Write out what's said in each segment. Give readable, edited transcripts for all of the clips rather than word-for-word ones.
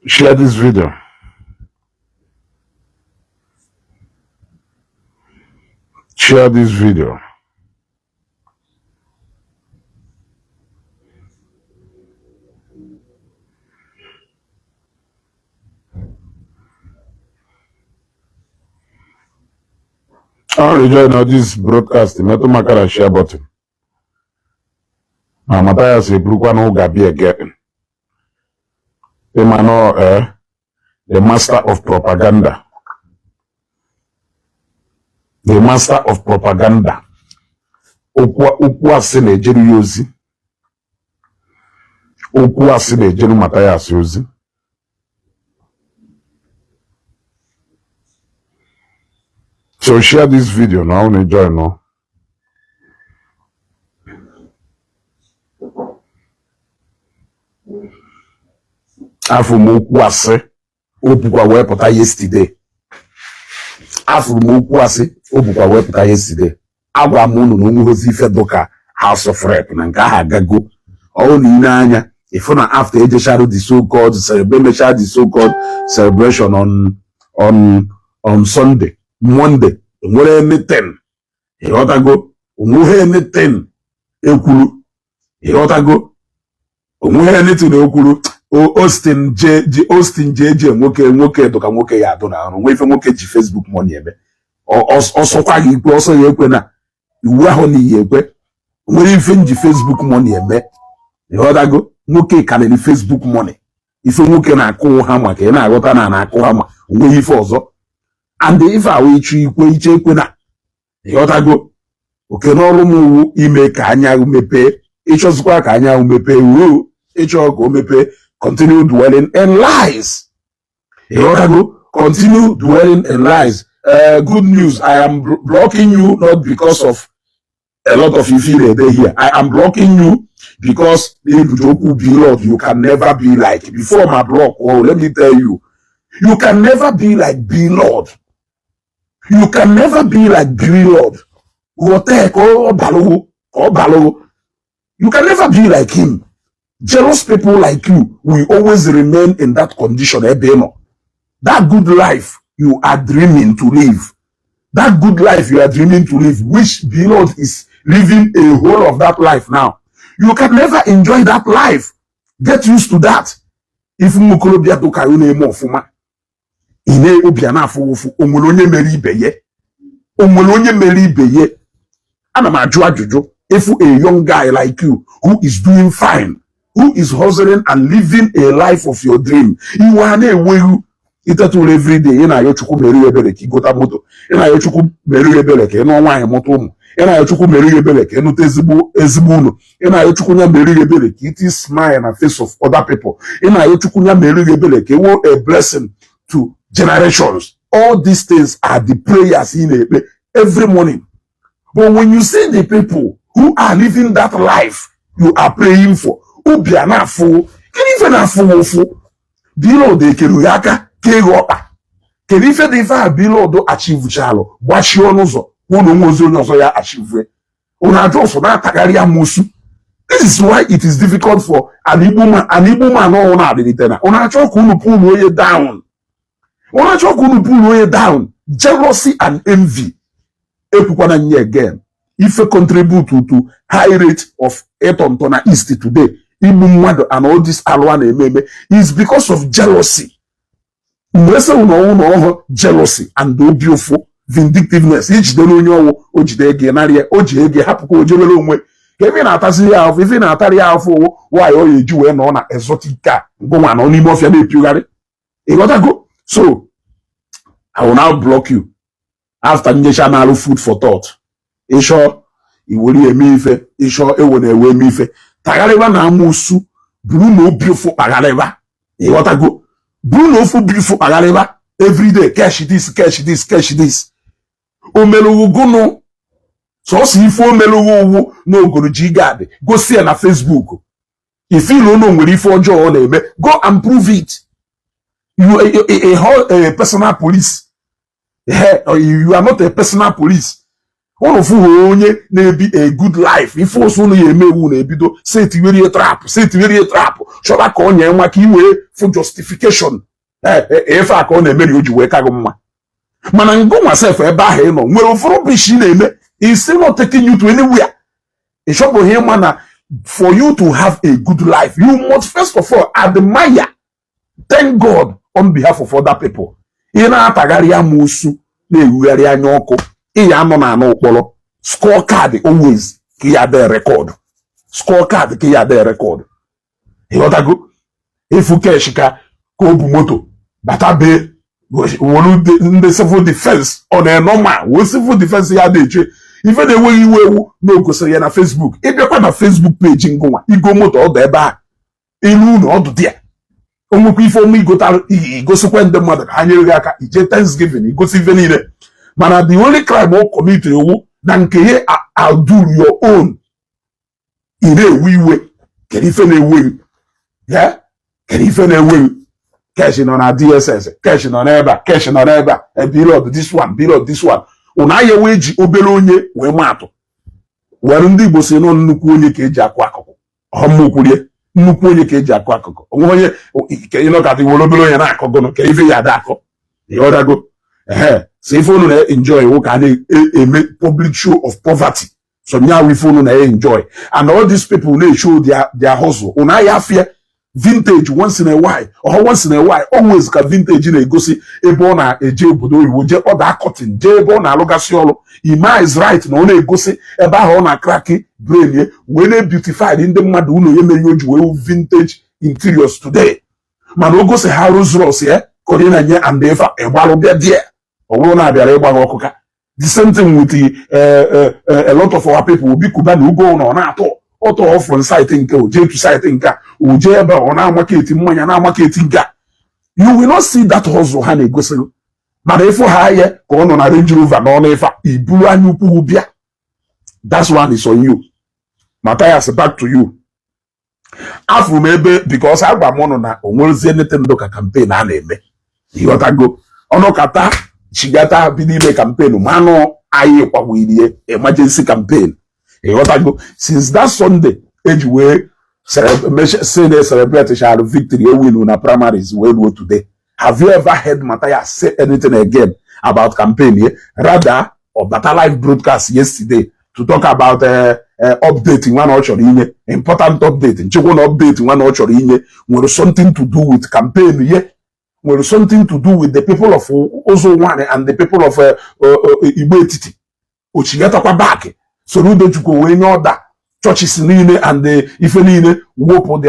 Share this video. Share this video. I will join this broadcast. Metụ maka na share button. Na Mathias eburukwa na ụga bịa again. Ịma the master of propaganda. The master of propaganda. Okwu asị na-ejeru ya ozi. Okwu asị na-ejeru Mathias ozi. So share this video now and join now. Afụ m okwu asị o bukwa wee pụta yesterday. Afụrụ m okwu asị o bukwa wee pụta yesterday. Agwa m unu na onweghịzi ife dụka House of Rep na nke ahụ agago. Ọ na ile anya ịfụ na after ejechara the so called emechara the so called celebration on Sunday, Monday, nwere anything ịghọtago, onweghị anything ekwuru, ịghọtago, onweghị anything ekwuru. Austin J Austin JJ nwoke nwoke dụka nwoke ya adụ na arụ nwe ife nwoke ji Facebook money eme. Ọsọkwa gị ikwe ọsọ ya ekwe na iwu ahụ na iyi ekwe nwere ife nji Facebook money eme, ịghọtago. Nwoke karịrị Facebook money. Ife nwoke na-akụ ha maka ị na-aghọta na na-akụ ha ma onweghị ife ọzọ. And ife ahụ ịchụ ikwe iche ekwe na ịghọtago. Oke n'ọrụ m wu ime ka anya mepee, ịchọzikwa ka anya mepee ruo ịchọ ka o mepee. Continue dwelling in lies, ịghọtago, continue dwelling in lies. Good news, I am blocking you not because of a lot of ife na-ede here. I am blocking you because Okwu Blord, you can never be like before my block. Oh, let me tell you, you can never be like Blord. You can never be like Blord. Ghọta ka ọ balụgo, ka ọ balụgo. You can never be like him. Jealous people like you will always remain in that condition ebe ị nọ. That good life you are dreaming to live, that good life you are dreaming to live, which Blord is living a whole of that life now, you can never enjoy that life. Get used to that. If ụmụ okorobịa dụka na-eme ọfụma, ị na obi a na-afụ ụfụ. O nwere onye mere ibe ya? O nwere onye mere ibe ya? Ana m ajụ ajụjụ. If a young guy like you who is doing fine, who is hustling and living a life of your dream, iwe a na-enweghị iteta ụra everyday, ị na-ayọ Chukwu mere ya ebere ka ị gota moto, ị na-ayọ Chukwu mere ya ebere ka ị nụọ nwaanyị mụta ụmụ, ị na-ayọ Chukwu mere ya ebere ka ị nụta ezigbo ezigbo ụlọ, ị na-ayọ Chukwu ya mere ya ebere ka iti smile na face of other people, ị na-ayọ Chukwu ya mere ya ebere ka ị wụ a blessing to generations. All these things are the prayers ị na-ekpe every morning. But when you see the people who are living that life you are praying for, obi a na-afụ. Kedu ife na-afụ ụfụ? Blord ekere ya aka ka ego ọkpa. Kedu ife dị ife a Blord achievechalụ gbachie ọnụ ụzọ kwuo na onwe ozi onye ọzọ ya achieve? Unu ajụ ọsọ na-atagharị amoosu. This is why it is difficult for an Igbo man, an Igbo man ọhụrụ na-adịlite na unu achọ ka unu pull onye down, unu achọ ka unu pull onye down. Jealousy and envy, ekwukwana nye again, ife contribute to high rate of ịtọ ntọ na East today, igbu mmadụ and all this alụ a na-eme eme is because of jealousy. Mgbe ese na ọnwụ na ọhụ jealousy and obi ụfụ, vindictiveness, ijidere onye ọwụ o jide ego narị ya, o ji ego hapụkwa o jewere onwe ka ife na-atazi ya ahụfụ, ife na-atarị ya ahụfụ nwaanyị ọ ya eji wee nọ na exotic car ngụnwa nọ n'ime ọfịa na-epiogharị, ịghọtago. So I will now block you after nyecha na-alụ food for thought. Ịchọ iwere eme ife, ịchọ ewe na-ewe eme ife, tagharịba na amoosu, buru na obi ụfụ kpagharịba, ịghọtago, buru na ofu obi ụfụ kpagharịba everyday, cash this, cash this, cash this. Omelugunu sọsọ ife omelughu uwu na ogoro ji gad gosi ya na Facebook. Ifilu unu nwere ife ọjọọ ọ na-eme, go and prove it. You a personal police, you are not a personal police. Ụnụ fụghị onye na-ebi a good life, ife ụsụ ụnụ ya eme ewu na-ebido setiwerie trap, setiwerie trap, chọba ka ọ nye nwa ka i wee fụ justification. Ife a ka ọ na-emeri o ji wee ka gị mma. Mana ngụnwa sef, ebe ahụ ị nọ nwere ofu rubbish ị na-eme is still not taking you to anywhere. Ị chọpụghị ịma na for you to have a good life, you must first of all admire, thank God on behalf of other people. Ị na-atagharị amoosu, na-erugharị anya ọkụ, ị ya anọ na anụ ụkpọrọ score card always ka ya dee record, score card ka ya dee record. Ịghọtago? Ịfụ kesh ka o bu moto bata bee wolu ndị civil defense, ọ na-enọma wee civil defense ya na-eche ife na-enweghị iwe ewu na o gosiri ya na Facebook. Ịbịakwa na Facebook page ngụnwa, igo moto ọdụ ebe a, ilu ụlọ ọdụ dị ya, o nwekwa ife ọma igotara, igosikwa ndị mmadụ ka ha nyere gị aka, ije Thanksgiving, igosi ife niile. Mana the only crime o commit ewu na nke ya outdo your own. Ị na-ewe iwe, kedu ife na-ewe gị ya? Kedu ife na-ewe gị? Kesh nọ na DSS, kesh nọ n'ebe a, kesh nọ n'ebe a, bilod this one, bilod this one. Ụna aya wee ji obere onye wee maatụ were. Ndị Igbo si nọ nnukwu onye ka eji akụ akụkụ ọmụkwurie, nnukwu onye ka eji akụ akụkụ onwe onye ịnọkata were obere onye na-akọ gụnụ ka ife ya ada akọ. Ịghọtago? Ehe, si ife unu na-enjoy wụ ka a na-eme public show of poverty. So nyawu ife unu na-enjoy and all these people na-show their hustle. Unu aya afịa Vintage once in a while or once in a while, always ka Vintage na-egosi ebe ọ na-eje obodo oyibo, jee ọda cotton, jee ebe ọ na-alụgasị ọrụ. Ima is right na ọ na-egosi ebe ahụ ọ na-acrack brain ye wee na-ebeautify ndị mmadụ ụlọ ya mere o ji wee Vintage Interiors today. Mana o gosi ha Rolls Royce ya ka onye na-nye and ife ịgbalụ bịa die, ọ bụrụ na abịara ịgba gị ọkụ. Ka the same thing with a lot of our people, Obi Cubana, ugo na ọ na-atọ ọtọ from site nke o jee to site nke a, o jee ebe ọ na-amaketi mmanya, na-amaketi nke a. You will not see that hustle ha na-egosi gị. Mana ịfụ ha ya ka ọ nọ na Range Rover n'ọnụ ife a, iburu anya ukwu bịa. That's one is on you, Matthias. Back to you. Afụrụ m ebe because agwa m ụnụ na o nwerezie anything ndụ ka campaign a na-eme. Ịghọtago? Ọnụkata chigata bido ime campaign, manụ anyị kwawirie emergency campaign. Ịghọtago? Since that Sunday eji wee say na celebrate shall victory ewinu na primaries wee ruo today, have you ever heard Matthias say anything again about campaign ye? Rather, ọ bata live broadcast yesterday to talk about update nwa na ọ chọrọ inye, important update nchekwa na update nwa na ọ chọrọ inye nwere something to do with campaign ye, nwere something to do with the people of Ụzọ and the people of Igbo Etiti. Ochigatakwa back, Soludo Chukwu wee nye ọda churches niile and the ife niile wepụ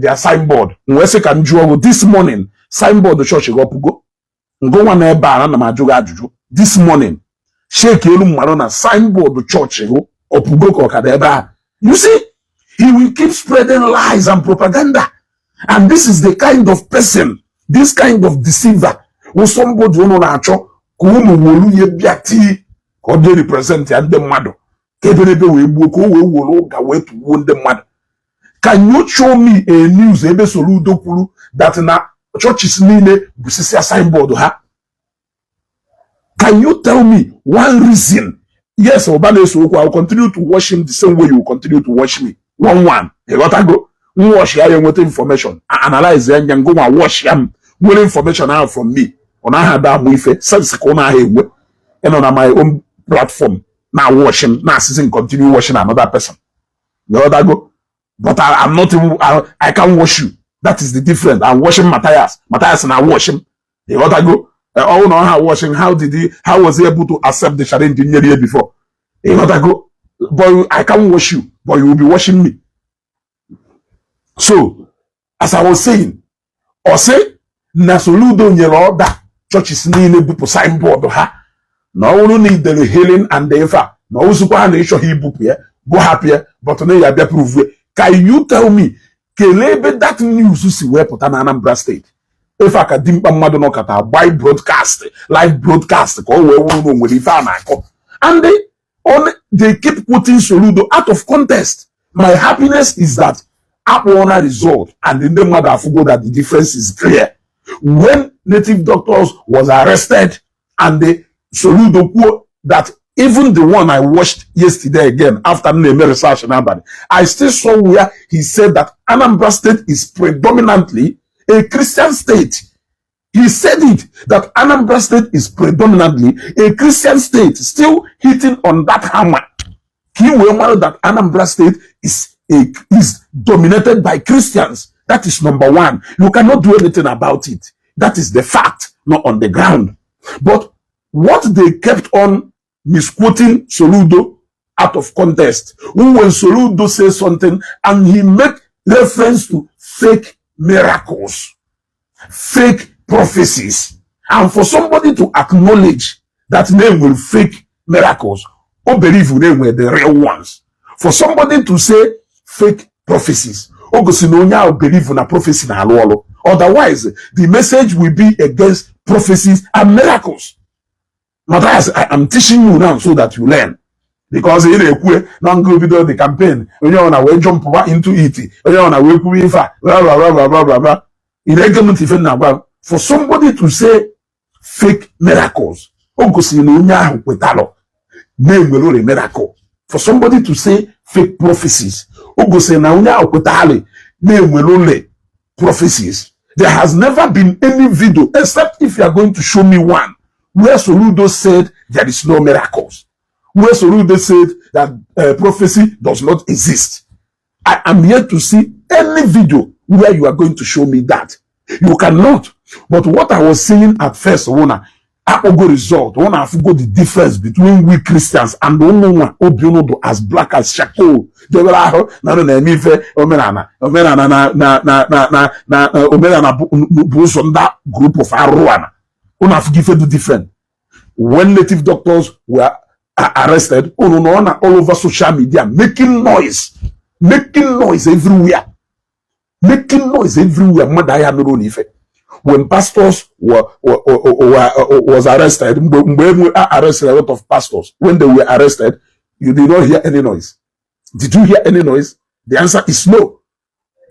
their signboard. Wee sị ka m jụọ ọgụ this morning, signboard chọọchị gị ọpụgo? Ngụnwa na ebe a ana m ajụ gị ajụjụ this morning, shake elu mmadụ na signboard chọọchị gị ọpụgo ka ọ ka dị ebe a? You see, he will keep spreading lies and propaganda, and this is the kind of person, this kind of deceiver wụ somebody unu na-achọ ka unu wolu ihe bịa tii ka ọ bịa represent ya ndị mmadụ, ka eberebe wee gbuo, ka o wee were ụga wee tugbuo ndị mmadụ. Can you show me a news ebe Soludo kwuru that na churches niile busisia signboard ha? Can you tell me one reason? Yes, ụba na-eso okwu. I will continue to watch him the same way you will continue to watch me one one. Ịghọtago? Watch ya, ya nweta information, analyze ya nya. Ngụnwa watch ya, m nwere information ahụ from me. Ọ naghị ada amụ ife sense ka ọ naghị enwe. Ịnọ na my own platform na watch him na asịsị continue watching another person. Ịghọtago? But I'm not even, I can't watch you. That is the difference. I'm watching Matthias. Matthias na watch him. Ịghọtago? Ọ na ọ ha watching, how was he able to accept the challenge nyere ya before? Ịghọtago? But I can't watch you, but you will be watching me. So as I was saying, ọ sị na Soludo nyere ọda churches niile bupụ signboard ha, na ọ bụrụ na idere healing and ife a na ozukwa ha na ịchọghị ibupụ ya, go hapụ ya, but na ya bịa prove. Can you tell me kelee ebe that news si wee pụta na Anambra State? Ife a ka dimkpa mmadụ nọkọta gbai broadcast, live broadcast, ka o wee wụrụ na o nwere ife a na-akọ, and they keep quoting Soludo out of context. My happiness is that akpọọna result and ndị mmadụ afụgo that the difference is clear. When native doctors was arrested and the Soludo kwuo that Even the one I watched yesterday again after m na-eme research n'abalị, I still saw where he said that Anambra State is predominantly a Christian state. He said it, that Anambra State is predominantly a Christian state, still hitting on that hammer. He will know that Anambra State is dominated by Christians. That is number one. You cannot do anything about it. That is the fact, not on the ground. But what they kept on misquoting Soludo out of context, when Soludo says something and he make reference to fake miracles, fake prophecies, and for somebody to acknowledge that name will fake miracles or believe name were the real ones. For somebody to say fake prophecies, o gosi na onye ahụ believe na prophecy na-alụ ọlụ. Otherwise, the message will be against prophecies and miracles. Matthias, I am teaching you now so that you learn. Because ị na-ekwu na ngụ bido the campaign, onye ọ na wee jump into it, onye ọ na wee kwuwe ife a, blah, blah, blah, blah, blah, blah, blah. Ị na-ege m ntị ife m na-agwa m? For somebody to say fake miracles, o gosiri na onye ahụ kwetalụ na-enwere ore miracle. For somebody to say fake prophecies, o gosiri na onye ahụ kwetalụ na-enwere ole prophecies. There has never been any video, except if you are going to show me one, where Soludo said there is no miracles, where Soludo said that prophecy does not exist. I am yet to see any video where you are going to show me that. You cannot. But what I was saying at first, Wona, akpọgo result, unu afụgo the difference between we Christians and unu nwa obi unu dị as black as charcoal. Debere ahụ na unu na-eme ife omenala, omenala na na na na na na omenala bụ bụ ụzọ ndị group of arụrụ. Unu afụgo ife dị different. When native doctors were arrested, unu nọ na all over social media making noise everywhere, making noise everywhere. Mmadụ ahịa nụrụ n'ife. When pastors were was arrested, mgbe enwe arrested a lot of pastors, when they were arrested, you did not hear any noise. Did you hear any noise? The answer is no.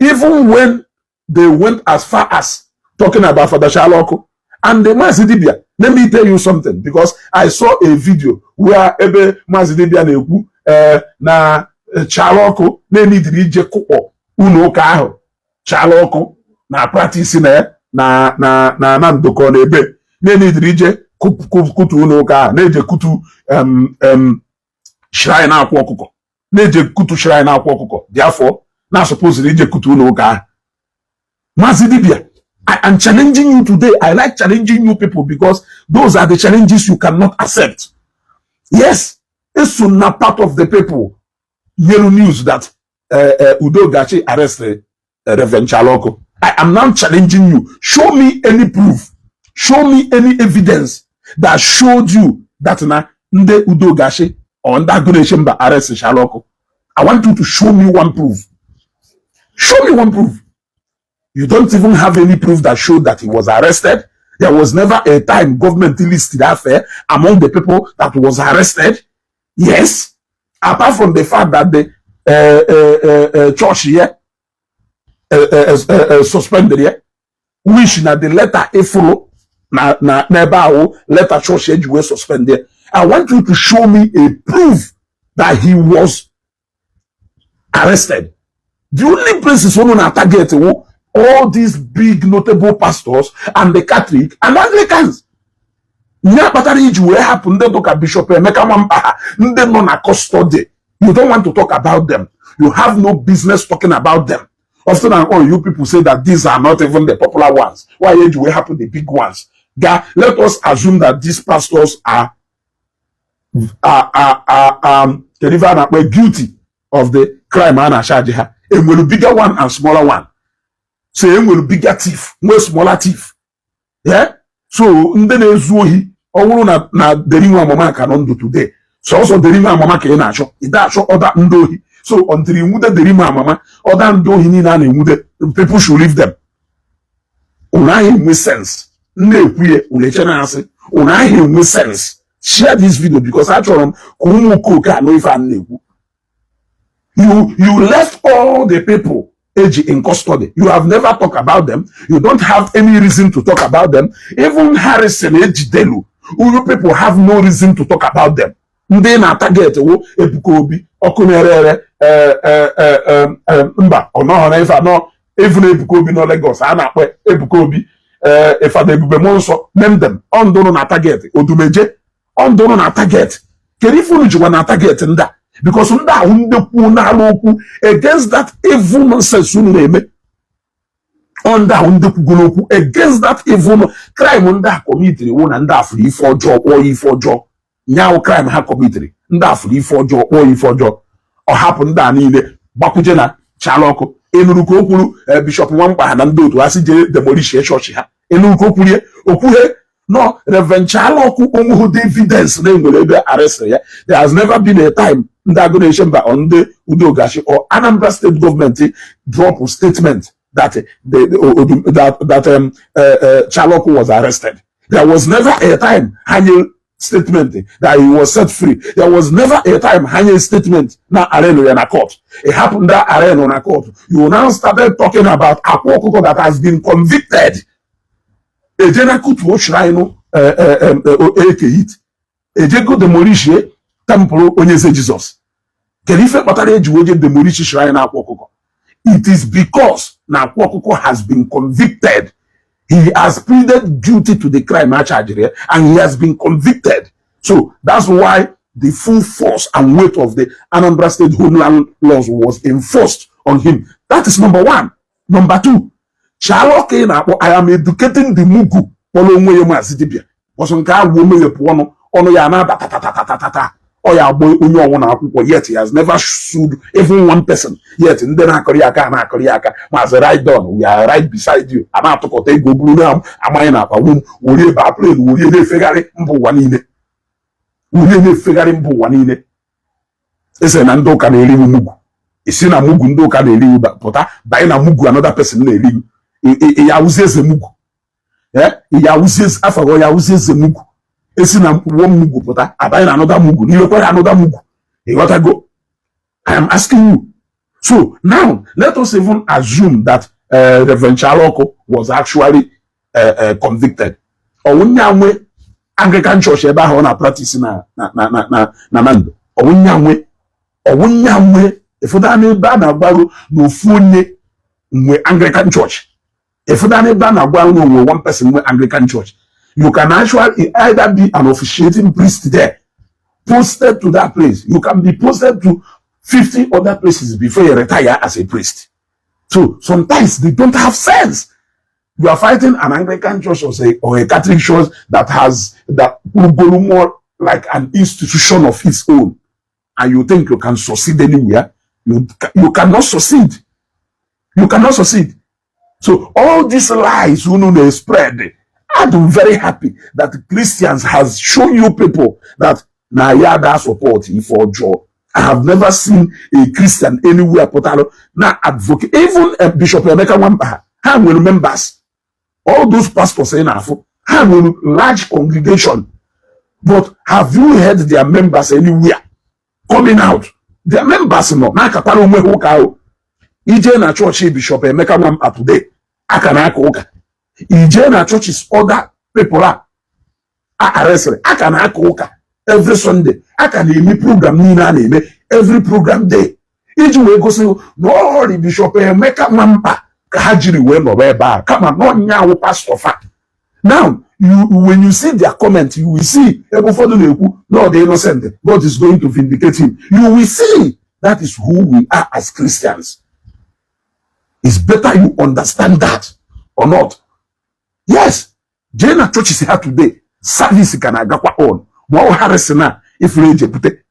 Even when they went as far as talking about Father Shaloko and the Mazi Dibia, let me tell you something, because I saw a video where ebe Mazi Dibia na-ekwu na Chalọkụ na-enidiri ije kụkpọ ụlọ ụka ahụ Chalọkụ na practice na ya na na na na ndokọ na ebe na-enidiri ije kutu ụlọ ụka ahụ, na-eje kutu shrine akwa ọkụkọ, na-eje kutu shrine akwa ọkụkọ. Therefore, na supposed ije kutu ụlọ ụka ahụ. Mazi Dibia, I am challenging you today. I like challenging you people because those are the challenges you cannot accept. Yes, it's not part of the people nyelu news that Udo Gachi arrested Reverend Chaloko. I am now challenging you. Show me any proof. Show me any evidence that showed you that na ndị Udo Gachi or ndị Agunechemba arrest Chaloko. I want you to show me one proof. Show me one proof. You don't even have any proof that showed that he was arrested. There was never a time government listed affair among the people that was arrested. Yes. Apart from the fact that the church here suspended here, which na the letter efolo na na n'ebe ahụ letter church eji wee suspend there. I want you to show me a proof that he was arrested. The only places unu na target wụ all these big notable pastors and the Catholic and Anglicans. Nye kpatara iji wee hapụ ndị dụka Bishop Emeka Nwamkpa ha, ndị nọ na custody. You don't want to talk about them. You have no business talking about them. Often and all, you people say that these are not even the popular ones. Why eji wee hapụ the big ones? Ga, let us assume that these pastors are kedu ife a na-akpọ, guilty of the crime a na-acharge ha. Enwere bigger one and smaller one. So enwere bigger thief, nwee smaller thief. Yeah? So ndị na-ezu ohi, ọ bụrụ na Derinwe Amama ka nọ ndụ today, sọsọ Derinwe Amama ka ị na-achọ, ị da-achọ ọda ndị ohi. So until enwude Derinwe Amama, ọda ndị ohi niile a na-enwude, people should leave them. Unu ahụ enwe sense na-ekwu ya, unu eche na-asị unu ahụ enwe sense. Share this video because achọrọ m ka ụmụ okoke anụ ife a na-ekwu. You left all the people eji in custody. You have never talked about them. You don't have any reason to talk about them. Even Harrison Ejidelu, you people have no reason to talk about them. Ndị na-target wụ Ebuka Obi, ọkụ na-ere ere. Mba, ọ nọghọ na ife anọ. Even Ebuka Obi nọ Lagos, a na-akpọ Ebuka Obi, Ifada Ebube Mmụọ Nsọ, name them. Ọndụnụ na target Odumeje, ọndụnụ na target. Kedu ife unu jikwa na target ndị a? Because ndị ahụ ndị kwuo n'ala okwu against that evil nonsense unu na-eme. Ọ ndị ahụ ndị kwugoro okwu against that evil crime ndị a commitiri wụ na ndị afụrụ ife ọjọọ kpọọ ya ife ọjọọ. Nyaawụ crime ha commitiri, ndị afụrụ ife ọjọọ kpọọ ya ife ọjọọ. Ọ hapụ ndị a niile gbakwuje na chala ọkụ. Ịnụrụ ka o kwuru Bishop Nwamkpa ha na ndị otu ha si jee demolishie chọọchị ha? Ịnụrụ ka o kwurie okwughe no? Reverend Chala Ọkụ, onweghị evidence na enwere ebe arrest ya. There has never been a time ndị Agụna Mba or ndị Udogachi or Anambra State government drop statement that the, that, that Chalọkụ was arrested. There was never a time ha nye statement that he was set free. There was never a time ha nye statement na arraign ya na court. It happened that arraign na court. You now started talking about Akwa Okuko that has been convicted. Ejena kutuo shrine Eke Hit, ejego demolishie temple Onye Eze Jesus. Kedu ife kpatara eji wee je demolish shrine Akwa Ọkụkọ? It is because na Akwa Ọkụkọ has been convicted. He has pleaded guilty to the crime a charged ya and he has been convicted. So that's why the full force and weight of the Anambra State homeland laws was enforced on him. That is number one. Number two, Chalọka ị na-akpọ, I am educating the mugu kpọrọ onwe ya Maazị Dibia ọsọ nke ahụ. O meghepụ ọnụ, ọnụ ya na-aba tatatatata, ọ ya agba onye ọnwụ na akwụkwọ. Yet he has never sued even one person yet. Ndị na-akọrọ ya aka na-akọrọ ya aka, Maazị Ride on, we are right beside you. A na-atụkọta ego buru na amaghị na akpa wum worie baa plane, worie na-efegharị mba ụwa niile, worie na-efegharị mba ụwa niile. Ese na ndị ụka na-eri mugu, isi na mugu ndị ụka na-eri pụta banye na mugu another person na-eri. Ya awụzi eze mugu, ya awụzi afọ, ya awụzi eze mugu. Esi na one mugu pụta abanye na another mugu, n'iwekwara another mugu. Ịghọtago? I am asking you. So now let us even assume that Reverend Chaloko was actually convicted. Ọwụnya nwe Anglican Church ebe ahụ ọ na-practice na Nando? Ọwụnya nwe? Ọwụnya nwe? Ịfụda n'ebe a na-agbago na ofu onye nwe Anglican Church? Ịfụda n'ebe a na-agwa na onwe one person nwe Anglican Church? You can actually either be an officiating priest there, posted to that place. You can be posted to 50 other places before you retire as a priest. So sometimes they don't have sense. You are fighting an Anglican church or, say, or a Catholic church that has that go more like an institution of its own, and you think you can succeed anywhere. You cannot succeed. You cannot succeed. So all these lies unu na spread, I'm very happy that Christians has shown you people that na ya da support ife ọjọọ. I have never seen a Christian anywhere pụtara na advocate. Even Bishop Emeka Nwamba ha nwere members. All those pastors ị na-afụ, ha nwere large congregation, but have you heard their members anywhere coming out? Their members nọ na-akakwara onwe ha ụka ahụ. Ije na chọọchị Bishop Emeka Nwamba today, aka na-aka ụka. Ije na churches other people a arrestịrị, aka na-aka ụka every Sunday, aka na-eme program niile a na-eme every program day, iji wee gosi na ọrị Bishop Emeka Nwamba ka ha jiri wee nọrọ ebe a, kama na ọnya awụ pastor fa. Now you, when you see their comment, you will see ebe ụfọdụ na-ekwu na ọ dị innocent, God is going to vindicate him. You will see that is who we are as Christians. It's better you understand that or not. Yes, jee na churches ha today, service ka na-agakwa on. Ma ọ Harrison a ifuru eji ebute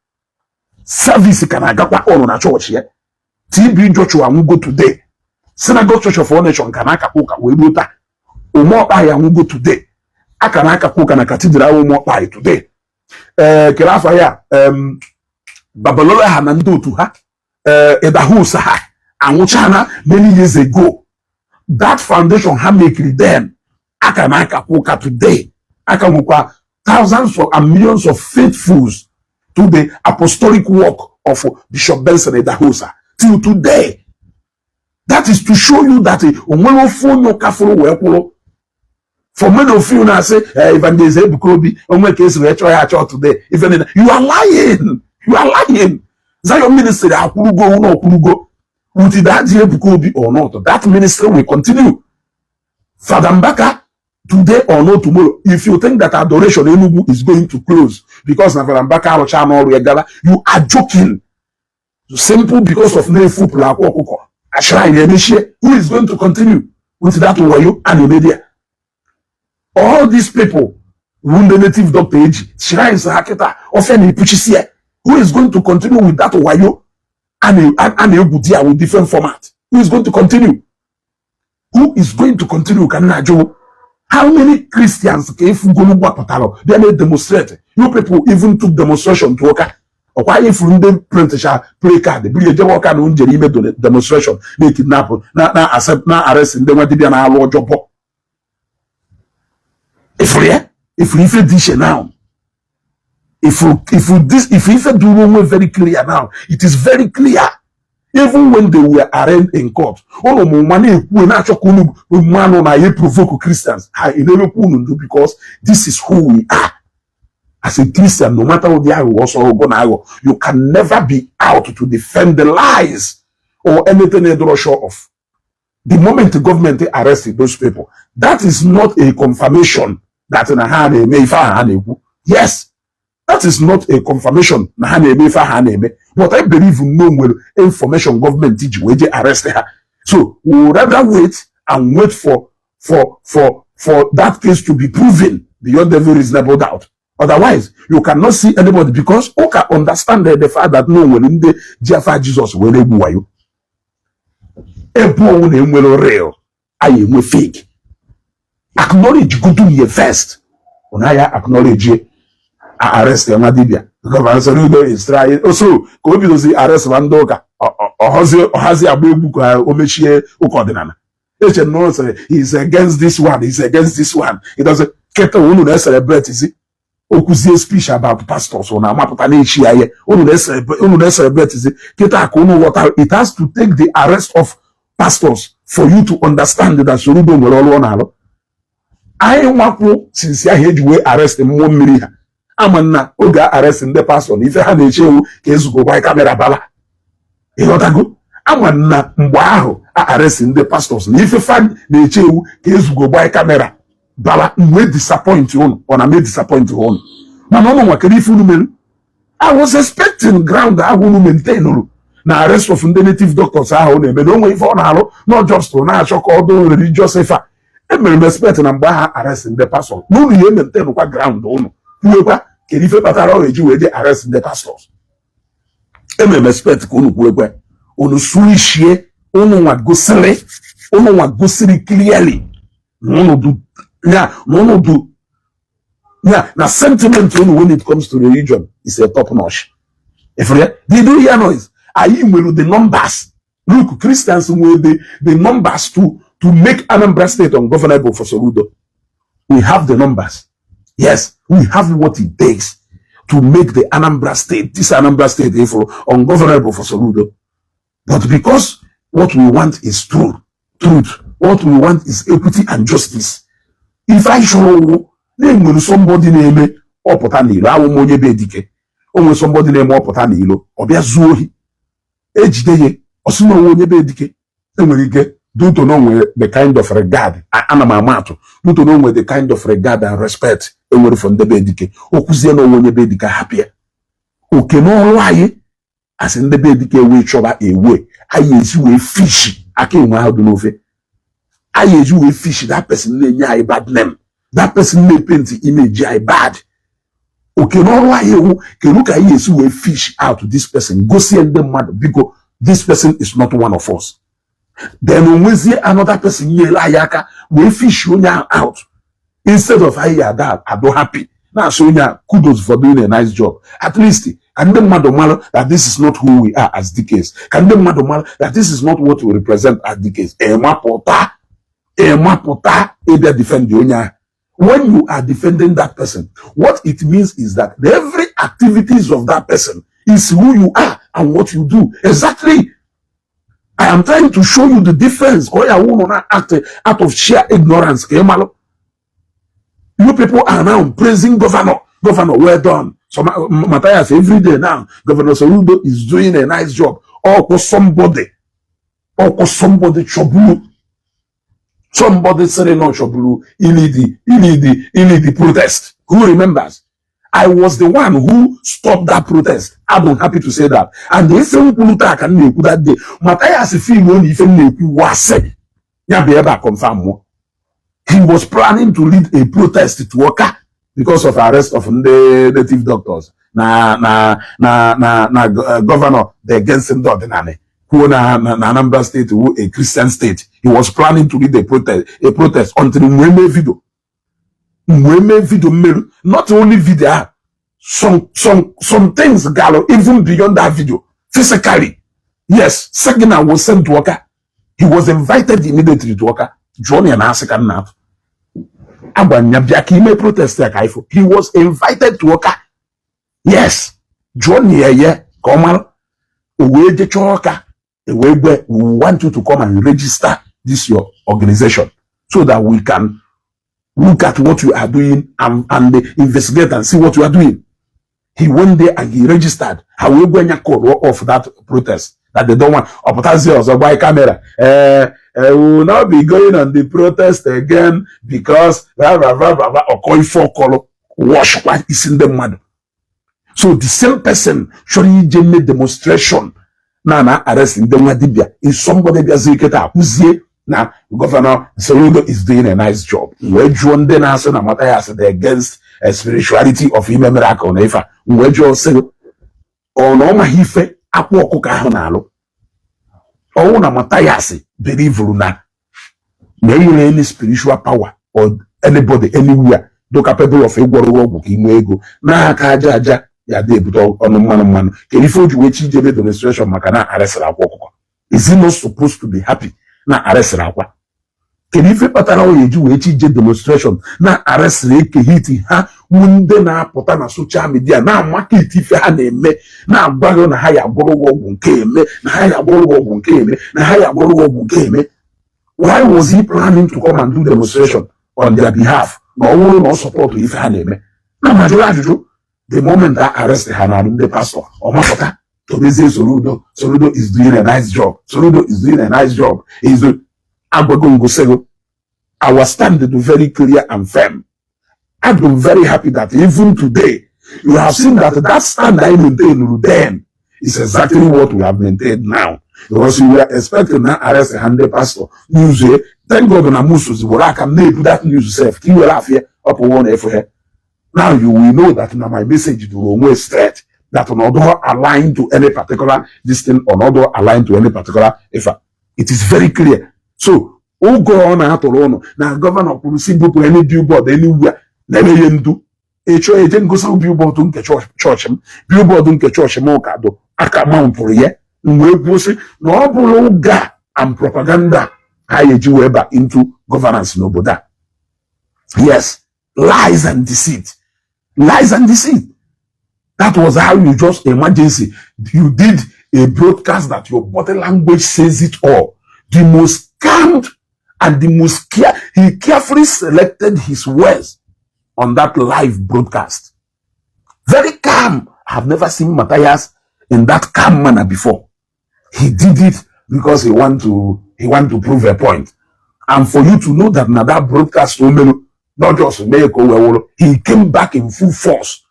service ka na-agakwa on na chọọchị ya. TB Joshua anwụgo today, Synagogue Church of All Nation ka na-akakwa ụka wee ruo taa. Ụmụọkpa ya anwụgo today, a ka na-akakwa ụka na cathedral Ụmụọkpa today. Ee, kere afọ ya, Babalola ha na ndị otu ha, ee, Idahosa ha anwụchana many years ago. That foundation ha mekiri then, aka na-akakwa ụka today. Aka nwekwa thousands of and millions of faithfuls to the apostolic work of Bishop Benson Idahosa till today. That is to show you that onwere ofu onye ụka fụrụ wee kwụrụ. For many of you na-asị, "Evangelist Ebuka Obi onwe ka esi wee chọọ ya achọ today," even you are lying, you are lying. Zion Ministry akwụrugo ụlọ, ọkwụrugo. With that Ebuka Obi or not, that ministry will continue. Father Mbaka today or no tomorrow, if you think that Adoration Enugu is going to close because na Father Mbaka arụcha n'ọrụ ya gaba, you are joking. Simple, because of na-efupụrụ akwa ọkụkọ shrine emechie, who is going to continue with that wayo a na-eme there? All these people wu ndị native doctor eji shrines ha kịta ofe na-epuchisi ya. Who is going to continue with that wayo a na-egwu dia with different format? Who is going to continue? Who is going to continue ka nna ajụ? How many Christians ka efugolu gbapụtara bịa na demonstrate? You people even took demonstration to ụka ọkwa anyị furu ndị printcha placard buru ejebe ọka na njere ime demonstration na kidnap na accept na arrest ndị nwa dibịa na-alụ ọjọbọ. Ifuru ya, ifuru ife dị iche now. If this, if ife duru onwe very clear now, it is very clear. Even when they were arraigned in court, ụnụ mụ nwa na-ekwu na-achọ ka unu mmanụ na ihe provoke Christians ha enebekwa unu ndu, because this is who we are as a Christian. No matter ụdị aghụghọ ọsọ ogo na aghọ, you can never be out to defend the lies or anything edoro sure of. The moment the government arrested those people, that is not a confirmation that na ha na-eme ife ahụ ha na-ekwu. Yes, that is not a confirmation na ha na-eme ife ahụ ha na-eme, but I believe no nwere information gọọmenti ji wee je arrest ha. So we would rather wait and wait for that case to be proven beyond every reasonable doubt. Otherwise, you cannot see anybody, because ụka understand the fact that no nwere ndị ji afa Jizọs wee na-egwu wayo. Ebe ọnwụ na-enwere real, anyị enwe fake. Acknowledge godu ye first. Ọ ya acknowledge arrest nwa dibia. Governor Soludo is trying also ka o bidozi arrest ma ndị ụka ọhazi agba egwu ka o mechie ụka ọdịnala. Eche na ọ sịrị he is against this one, he is against this one. He doesn't. Kịta unu na-celebrate zi okwuzie speech about pastors, unu amapụta na-echi ya ihe unu na-celebrate zi kịta ka unu ghọta. It has to take the arrest of pastors for you to understand that Soludo nwere ọrụ ọ na-alụ. Anyị nwakwu since ahụ eji wee arrest mmụọ mmiri ha ama nna oge a arrest ndị pastọ na ife ha na-eche ewu ka ezugokwa camera bala. Ịghọtago? Ama nna mgbe ahụ a arrest ndị pastors na ife fa na-eche ewu ka ezugo gbaa camera bala wee disappoint unu. Ọ na mee disappoint unu, mana ụnụ nwakere ife unu mere. I was expecting ground ahụ unu maintainuru na arrest of ndị native doctors ahụ na-eme na onwe ife ọ na-alụ, not just na-achọ ka ọ dụ religious ife a emere m expect na mgbe aha arrest ndị pastors na unu ya maintainukwa ground unu kwuwekwa kedu ife kpatara ọ ga-eji wee je arrest ndị pastors. Emere m expect ka unu kwuwekwe unu switchie. Unu nwa gosiri clearly na unu du ya, na unu du ya na sentiment unu when it comes to religion is a top notch. Ifuru ya? Did you hear noise? Anyị nwere the numbers. Look, Christians nwere the numbers to make Anambra State ungovernable for Soludo. We have the numbers. Yes, we have what it takes to make the Anambra State, this Anambra State ifuru, ungovernable for Soludo. But because what we want is truth, what we want is equity and justice. If I chọrọ ụwụ na-enwere somebody na-eme ọpụta n'ilo awụ m onye be dike o nwere somebody na-eme ọpụta n'ilo ọ bịa zuo ohi ejide ya ọsị na onwe onye be dike enwere ike due to na onwere the kind of regard ana m ama atụ due to na onwere the kind of regard and respect enwere for ndị be dike o kwuzie na onwe onye be dike hapụ ya oke n'ọrụ anyị asị ndị be dike wee chọba ewe anyị esi wee fish aka enwe ahụ dị n'ofe anyị eji wee fish that person na-enye anyị bad name, that person na-epaint image anyị bad. Oke n'ọrụ anyị ewu kedu ka anyị esi wee fish out this person gosie ndị mmadụ biko this person is not one of us. Then onwezie another person nyere anyị aka wee fish onye ahụ out instead of anyị ada adụ happy na-asị onye a kudos for doing a nice job. At least ka ndị mmadụ mara that this is not who we are as DKs, ka ndị mmadụ mara that this is not what we represent as DKs. Ịmapụta ịmapụta ịbịa defend onye ahụ. When you are defending that person, what it means is that every activities of that person is who you are and what you do. Exactly. I am trying to show you the difference. Ka ọ ya wụ na act out of sheer ignorance ka ị malụ. You people are now praising governor. Governor, well done. So Matthias, every day now, Governor Soludo is doing a nice job. Or somebody chọburu, somebody sịrị na ọ chọburu ilidi protest. Who remembers? I was the one who stopped that protest. I'm happy to say that. And the ife m kwuru taa ka m na-ekwu that day. Matthias feel na ife m na-ekwu wasị. Ya bụ ebe a confirm mụ. He was planning to lead a protest to Awka because of arrest of ndị native doctors. Na governor the against ndị ọdịnala. Kwuo na Anambra State wu a Christian state. He was planning to lead a protest until mgbe mee video. Mgbe mee video mmerụ, not only video ahụ, some things galo even beyond that video physically. Yes, signal was sent to Awka. He was invited immediately to Awka. Jụọ ya na asị ka nna atụ. Agwa ya bịa ka ime protest ya ka ifo. He was invited to Awka. Yes, jụọ ya ya ka ọ mara. O wee jechaa Ọka, e wee gwe, "We want you to come and register this your organization so that we can look at what you are doing and investigate and see what you are doing." He went there and he registered. Ha wee gwa ya call off that protest, that they don't want. Ọ pụtazie ọzọ gba camera, "We will not be going on the protest again because blah, blah, blah, blah, blah." Ọkọ ife ọkọlụ washkwa isi ndị mmadụ. So the same person chọrọ ije mee demonstration na arrest ndị nwa dibịa is somebody bịazi kịta kwụzie na Governor Soludo is doing a nice job. Wee jụọ ndị na-asị na Matthias dị against spirituality of ime miracle na ife a, wee jụọ sị, ọ na ọ maghị ife akwa ọkụkọ ahụ na-alụ? Ọnwụ na Matthias believuru na enwere any spiritual power or anybody anywhere do capable of ịgwọrọ ọgwụ ka ị nwee ego n'aka aja aja ya dị ebute ọnụ mmanụ mmanụ, kedu ife o ji wee chi ijebe demonstration maka na arresịrị akwa ọkụkọ? Is he not supposed to be happy na arresịrị akwa? Kedu ife kpatara ọ ga-eji wee chi ije demonstration na arresịrị Eke Hit? Ha wu ndị na-apụta na social media na-amaketi ife ha na-eme, na-agwa gị na ha ya agwọrọ gị ọgwụ nke eme, na ha ya agwọrọ gị ọgwụ nke eme, na ha ya agwọrọ gị ọgwụ nke eme. Why was he planning to come and do demonstration on their behalf na ọ bụrụ na ọ support ife ha na-eme? Na ma jụrụ ajụjụ, the moment that arrest ha na ndị pastor, ọ mapụta tobezie Soludo, "Soludo is doing a nice job, Soludo is doing a nice job." Is agwago ngosego our stand is very clear and firm. I'm very happy that even today you have seen that that stand I maintained then is exactly what we have maintained now, because you were expecting na arrest ndị pastor news. Thank God na musos were aka m na-ebu that news sef ka i were afịa ọpụwo na efu ha. Now you will know that na my message duru onwe straight, that na ọdụ align to any particular this thing or not align to any particular ife. It is very clear. So oge ọ na-atụrụ ụnụ na governor kwuru si bupụ any billboard anywhere na-emeghe ndu ịchọ eje ngosi billboard nke chọọchị m, billboard nke chọọchị m ụka dụ aka mountụrụ ya, m wee kwuo sị na ọ bụrụ ụga and propaganda ha eji wee ba into governance n'obodo a. Yes, lies and deceit, lies and deceit. That was how you just emergency you did a broadcast that your body language says it all. The most calm and the most care, he carefully selected his words on that live broadcast. Very calm. I've never seen Matthias in that calm manner before. He did it because he want to prove a point. And for you to know that now that broadcast, not just mee ka o wee wụrụ, he came back in full force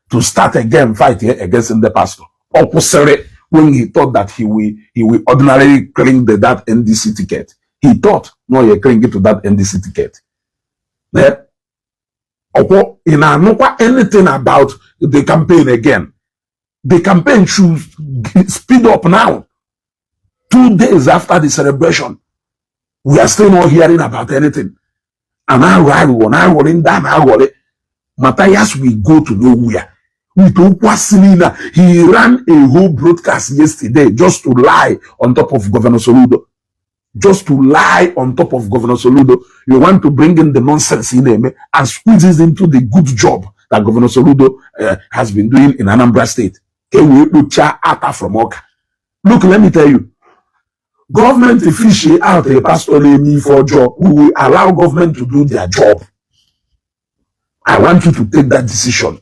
to start again fight against the pastor. Ọ kwụsịrị when he thought that he will ordinarily cling to that NDC ticket. He thought no, he cling to that NDC ticket. Eh? Ọkwọ ị na-anụkwa anything about the campaign again? The campaign should speed up now. 2 days after the celebration, we are still not hearing about anything. And aghọ aghụghọ na-aghọrị ndị a na-aghọrị. Matthias will go to nowhere with okwu asị niile a. He ran a whole broadcast yesterday just to lie on top of Governor Soludo, just to lie on top of Governor Soludo. You want to bring in the nonsense in eme and squeeze it into the good job that Governor Soludo has been doing in Anambra State. Ka e wee kpochaa ata from Ọka. Look, let me tell you, government fish out a pastor na-eme ife ọjọọ, we will allow government to do their job. I want you to take that decision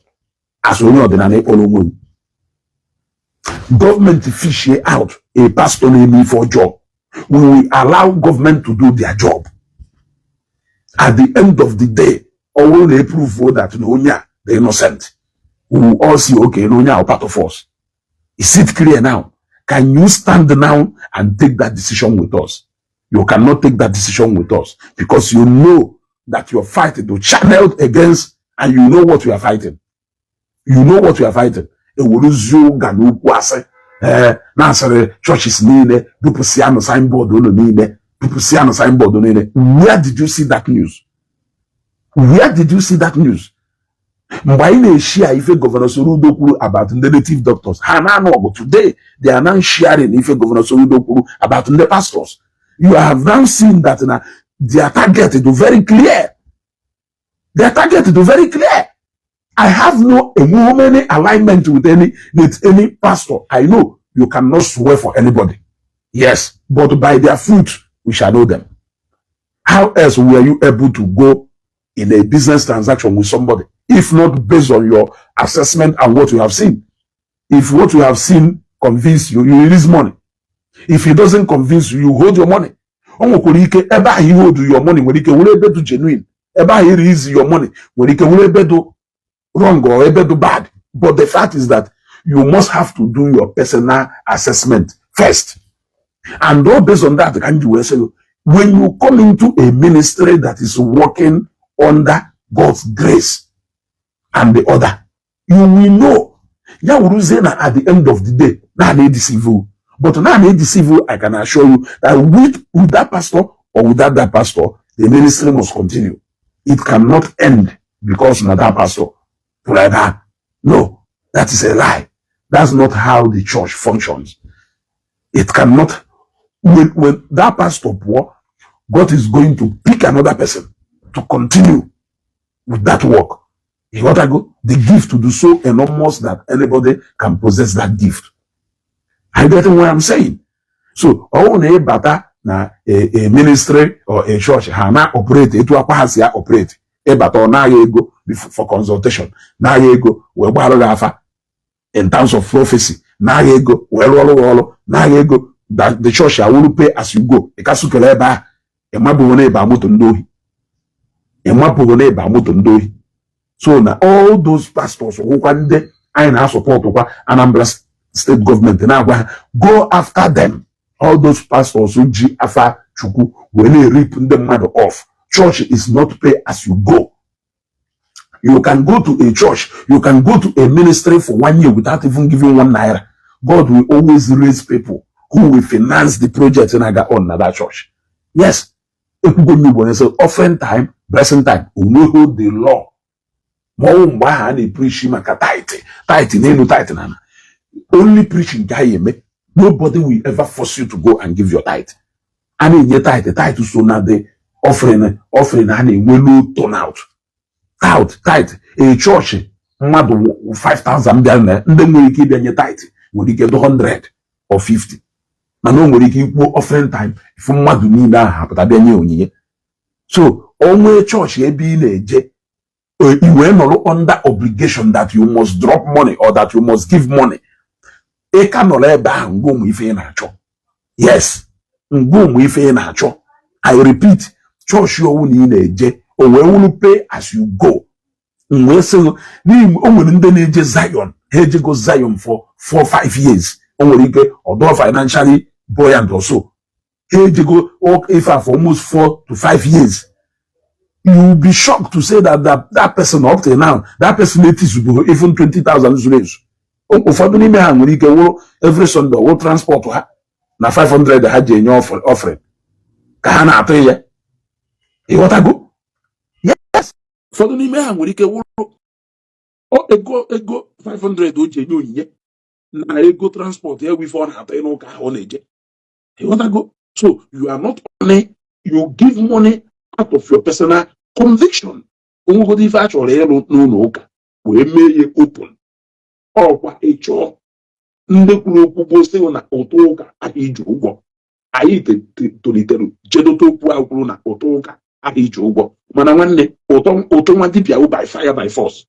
as onye ọdịnala ịkpọrọ onwe gị. Gọọmenti fish out a pastor na-eme ife ọjọọ, we will allow government to do their job. At the end of the day, ọ bụrụ na prove that na onye a the innocent, we will all see, okay, na onye a part of us. Is it clear now? Can you stand now and take that decision with us? You cannot take that decision with us because you know that you're fighting to channel against, and you know what you are fighting. You know what you are fighting. Eweruzie ụga na okwu asị, ee, na-asịrị churches niile bupụsịanụ signboard unu niile, bupụsịanụ signboard niile. Where did you see that news? Where did you see that news? Mgbe anyị na-eshia ife Governor Soludo kwuru about ndị native doctors, ha na-anụ ọgụ. Today they are now sharing ife Governor Soludo kwuru about ndị pastors. You have now seen that na their target is very clear. Their target is very clear. I have no any alignment with any pastor. I know you cannot swear for anybody. Yes, but by their fruit we shall know them. How else were you able to go in a business transaction with somebody if not based on your assessment and what you have seen? If what you have seen convince you, you release money. If it doesn't convince you, you hold your money. O nwekwara ike ebe ahụ you hold your money nwere ike were ebe dị genuine, ebe ahụ release your money nwere ike were ebe dị wrong or ebe dị bad. But the fact is that you must have to do your personal assessment first, and all based on that ka m ji wee sị gị, when you come into a ministry that is working under God's grace and the other, you will know. Ya wuruzie na at the end of the day na na-edeceive you, but na na-edeceive you, I can assure you that with that pastor or without that pastor, the ministry must continue. It cannot end because na that pastor pụrụ ebe a. No, that is a lie. That's not how the church functions. It cannot. When that pastor pụọ, God is going to pick another person to continue with that work. You got to go. The gift to do so enormous that anybody can possess that gift. Are you getting what I'm saying? So, ọ na ịbata na a ministry or a church, ha na operate etu akwa ha si ya operate. Ịbata, ọ naghị ego for consultation, naghị ego wee gbarụ gị afa in terms of prophecy, naghị ego wee rụọrụ gị ọrụ, naghị ego that the church awụrụ pay as you go. Ịkasụkere ebe ahụ, ịmabụghị na ịba moto ndị ohi, ịmapụghị na ịba moto ndị ohi. So na all those pastors wụkwa ndị anyị na-asọpọtụkwa Anambra State gọọmenti na-agwa ha, go after them. All those pastors ji afa Chukwu wee na-erip ndị mmadụ off. Church is not pay as you go. You can go to a church, you can go to a ministry for one year without even giving ₦1. God will always raise people who will finance the project na-aga on na that church. Yes, ekwugo m Igbo na-ese offering time, blessing time, onweghị the law. Ma ọnwụ mgbe ahụ a na-epreach maka tithe, tithe n'elu, tithe na only preaching ka anyị eme. Nobody will ever force you to go and give your tithe. A na-enye tithe, tithe so na the offering, offering a na-enwe low turnout. Tithe, tithe, a church mmadụ 5000 bịara na ndị nwere ike ịbịa nye tithe nwere ike dị 100 or 50, mana o nwere ike ikwuo offering time, ifu mmadụ niile ahụ apụta bịa nye onyinye. So o nwee chọọchị ebe ị na-eje, i wee nọrọ under obligation that you must drop money or that you must give money, ị ka nọrọ ebe ahụ ngwa ụmụ ife ị na-achọ. Yes, ngwa ụmụ ife ị na-achọ. I repeat, chọọchị owu na ị na-eje o wee wuru pay as you go, m wee sị gị, n'ihi o nwere ndị na-eje Zion, ha ejego Zion for 4-5 years. O nwere ike ọdọ financially buoyant also, ha ejego ife a for almost 4 to 5 years. You will be shocked to say that person, up till now, that person etizubeghị even 20,000 zuru ezu. Ụfọdụ n'ime ha nwere ike wụrụ every Sunday wụ transport ha na 500 ha ji enye offering ka ha na-atụ ya. Ịghọtago? Yes, ụfọdụ n'ime ha nwere ike wụrụ ego 500 o ji enye onyinye na ego transport ya, ife ọ na-atụ n'ụka ahụ ọ na-eje. Ịghọtago? So you are not only, you give money out of your personal conviction. Onwegodo ife a chọrọ ịrụ n'ụlọ ụka wee mee ya open, ọkwa ịchọọ ndị kwuru okwu gboo sị na ụtụ ụka ahụ iji ụgwọ anyị tolitere jedote okwu ahụ kwuru na ụtụ ụka. Ahụ iji ụgwọ, mana nwanne, ụtọ ụtụ nwa dibịa wụ by fire by force.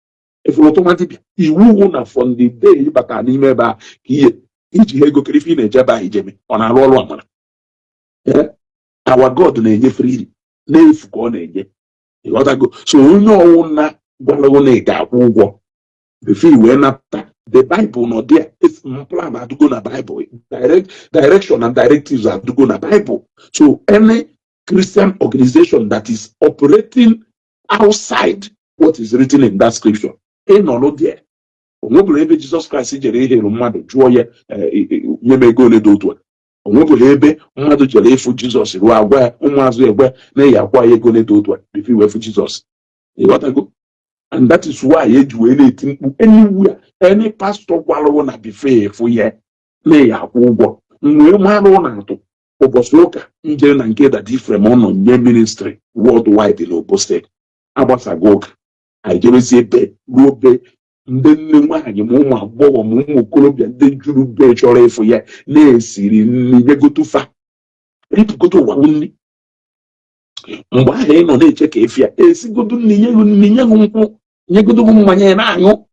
Efuru ụtụ nwa dibịa, iwu wụ na from the day ị batara n'ime ebe a ka ihe iji ha ego kere ife ị na-eje ebe ahụ ijeme. Ọ na-arụ ọrụ amara. Our God na-enye freely, n'efu ka ọ na-enye, ịghọtago? So onye ọwụ na gwarago na ị ga-akwụ ụgwọ before i wee nata the Bible nọ there, plan adụgo na Bible, direction and directives adụgo na Bible. So any Christian organization that is operating outside what is written in that scripture, ịnọrọ there, o nwebụrụ ebe Jizọs Kraịst jere ihere mmadụ jụọ ya, "Nye m ego ole dị otu a?" O nwebụrụ ebe mmadụ jere ịfụ Jizọs ruo agwa ya, ụmụazụ egwe na-eyi akwa ya ego ole dị otu a before iwee fụ Jizọs, ịghọtago? And that is why eji wee na-eti mkpu anywhere, any pastor gwalụwo na before efu ya na-eyi akwụ ụgwọ. Wee marụ na atụ ụbọchị ụka njere na nke Daddy Ifrem, ọ nọ nye ministry worldwide na Obosi agbasago ụka, anyị jerezie be ruo be ndị nne nwaanyị ma ụmụ agbọghọ ma ụmụ okorobịa ndị juru be chọrọ ịfụ ya, na-esiri nri nyegotufa ripụgodo ụwa nri. Mgbe ahụ ị nọ na-eche ka efi ya esigodo nri, nye gị nri, nye gị nkwụ, nyegodo gị mmanya ị na-aṅụ,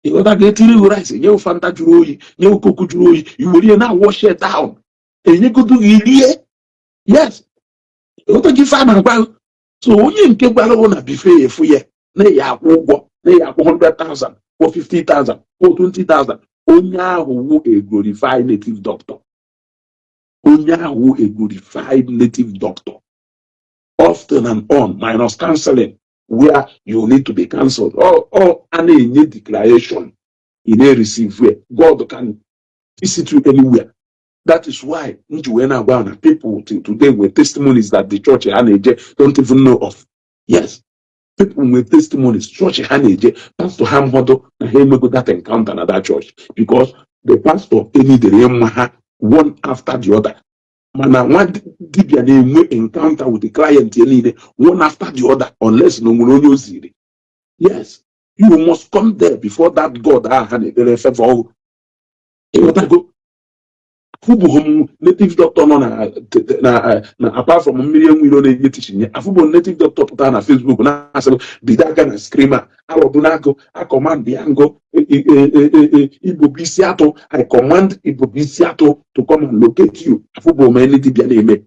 ịghọta? Ga etiri gị rice, nye gị Fanta jụrụ oyi, nye gị Coke jụrụ oyi, i were ihe na-wash it down, enyegodo gị rie. Yes, ịghọta gị ife a na-agwa gị? So onye nke gwara gị na before efu ya na-eyi akwụ ụgwọ, na-eyi akwụ 100,000, kwụ 50,000, kwụ 20,000, onye ahụ wụ a glorified native doctor. Onye ahụ wụ a glorified native doctor, often and on minus counseling where you need to be counseled or a na-enye declaration ị na-receive where God can visit you anywhere. That is why m ji wee na-agwa na people till today with testimonies that the church ha na-eje don't even know of. Yes, people with testimonies, church ha na-eje, pastor ha mmadụ na ha emego that encounter na that church, because the pastor enidere ịma ha one after the other. Mana nwa dibịa na-enwe encounter with the client ya niile one after the other, unless na o nwere onye o ziri. Yes, you must come there before that God ahụ ha na-ekpere favor ọgụ, ịghọtago? Afụbụghị m native doctor nọ na apart from mmiri enwe iro na-enye teaching ya. Afụbụ m native doctor pụtara na Facebook na-asị bido aka na screen a alọdụ n'agụ, a command ya ngụ igbo bụ isi atụ, I command igbo bụ isi atụ to come and locate you. Afụbụ m any dibịa na-eme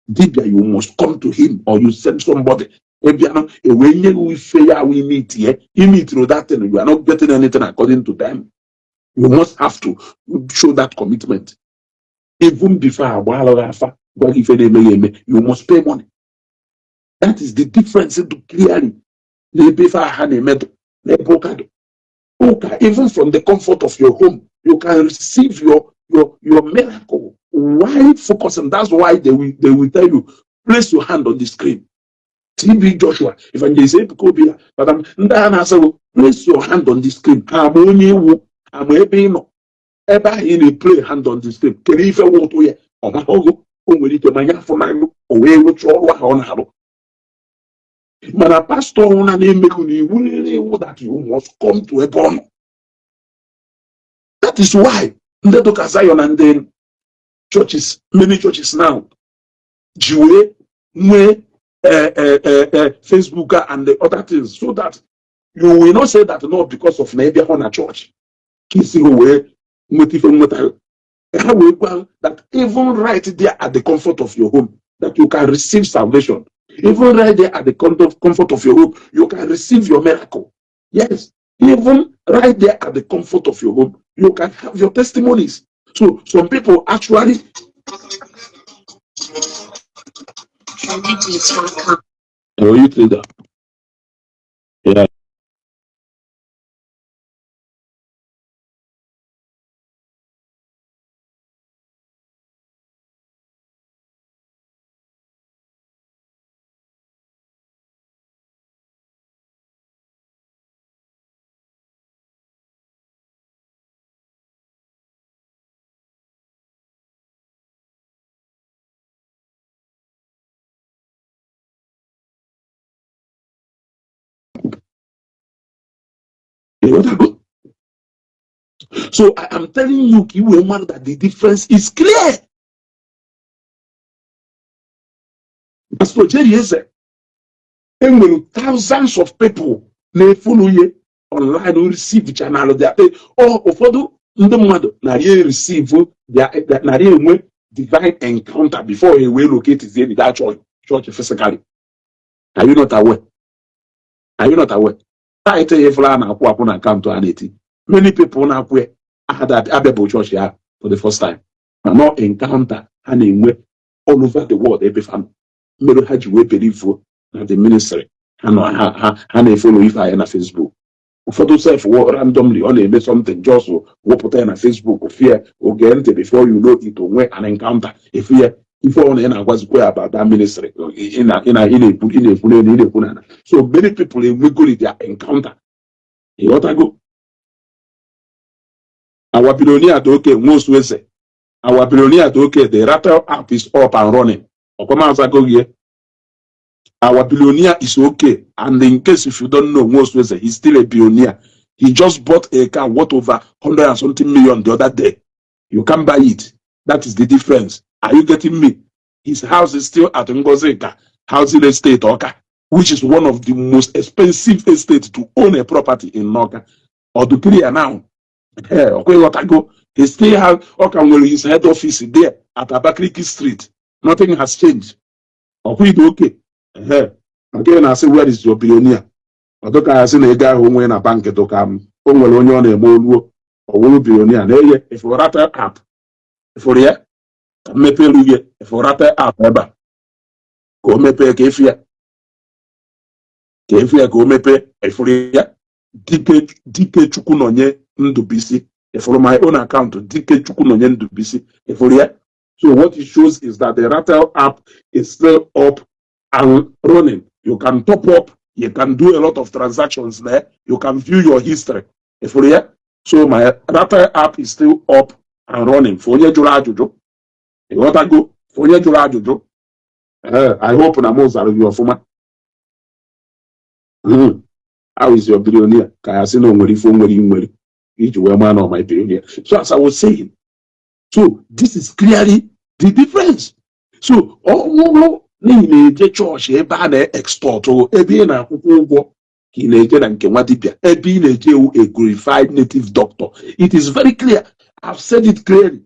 dibịa. You must come to him or you send somebody ebianụ ewee nye gị ife ya awụ ime itinye ime itiro that thing. You are not getting anything according to them. You must have to show that commitment even before agba gị afa, gwa gị ife na-eme ya eme. You must pay money. That is the difference do clearly n'ebe ife ha na-eme dụ n'ebe ụka dụ. Ụka, even from the comfort of your home, you can receive your miracle. Why focusing? That's why they will tell you, "Place your hand on the screen." TB Joshua, Evangelist Ebuka Obi ya, madam, ndị a na-asị "Place your hand on the screen," ha ama onye iwu, ama ebe ị nọ, ebe ahụ ị na-play hand on the screen. Kedu ife wụ ụtụ ya? Ọ maghị. O nwere ike ma ya afọ n'anyụ o wee rụchaa ọrụ ahụ ọ na-arụ. Mana pastọ ọnwụna na-emeghị na iwu rere iwu that you must come to ebe ọ nọ. That is why ndị dụka Zion and ndị churches, many churches now ji wee nwee Facebook and the other things, so that you will not say that no, because of na ebe hụ na church ka isi ha wee nweta ife nweta ha wee gwa that even right there at the comfort of your home that you can receive salvation. Even right there at the comfort of your home, you can receive your miracle. Yes, even right there at the comfort of your home, you can have your testimonies. So some people actually trendybeats.com. Oh, you trader. Yeah. Ịghọtago? So I am telling you ka i wee mara that the difference is clear. Pastor Jerry Eze Enwere thousands of people na-efollow ihe online, receive channel their ọ. Ụfọdụ ndị mmadụ narị receive their narị enwe divine encounter before e wee locate zie that church physically. Are you not aware? Are you not aware? Tithe ya ifụla a na-akwụ akwụ na account a na-eti, many people na-akwụ ya abịabụ chọọchị ya for the first time, ma no encounter ha na-enwe all over the world ebe fa nọ mere ha ji wee believe na the ministry ha nọ. Ha na-efollow ife anyị na Facebook. Ụfọdụ sef randomly ọ na-eme something, just wepụta ya na Facebook, fie oge ntị. Before you know it, onwe an encounter efu ya ife ọ na ị na-agwazikwa ya about that ministry ị na-ekwu, ị na-ekwu n'elu, ị na-ekwu n'ala. So many people enwegori their encounter. Ịghọtago? Our billionaire dị oke nwe osu eze. Our billionaire dị oke. The Ratel app is up and running. Ọkwamazagoghie, our billionaire is okay. And in case if you don't know Nwosu Eze, he's still a billionaire. He just bought a car worth over hundred and something million the other day. You can buy it. That is the difference. Are you getting me? His house is still at Ngozika Housing Estate, Awka, which is one of the most expensive estates to own a property in Awka. Odukiria now. Hey, okay, what I go. He still have Awka nwere his head office there at Abakaliki Street. Nothing has changed. Okay, okay. Ehe. Nke na-asị, "Where is your billionaire?" Ọ dịka ya sị na ego ahụ onwe na bank dụka m o nwere onye ọ na-eme oluo ọwụrụ billionaire na-eye. Ifuru Ratel app, ifuru ya ka mmepe elu gị. Ifuru Ratel app ebe a ka o mepee, ka efu ya, ka efu ya, ka o mepee. Ifuru ya, Dike Dike Chukwu nọnye Ndụbisi. Ifuru my own account, Dike Chukwu nọnye Ndụbisi. Ifuru ya. So what it shows is that the Ratel app is still up and running. You can top up, you can do a lot of transactions there, you can view your history. Ifuru ya. So my Ratel app is still up and running. For onye jụrụ ajụjụ, ịghọtago? For onye jụrụ ajụjụ. Ee, I hope na mụ zara gị ọfụma. How is your billionaire? Ka ya sị na o nwere ife o nwere inwere iji wee maa na ọ my billionaire. So as I was saying, so this is clearly the difference. So ọ bụrụ na ị na-eje chọọchị ebe a na-extort, ebe ị na-akwụkwọ ụgwọ, ka ị na-eje na nke nwa dibịa ebe ị na-eje ewu a glorified native doctor. It is very clear. I've said it clearly.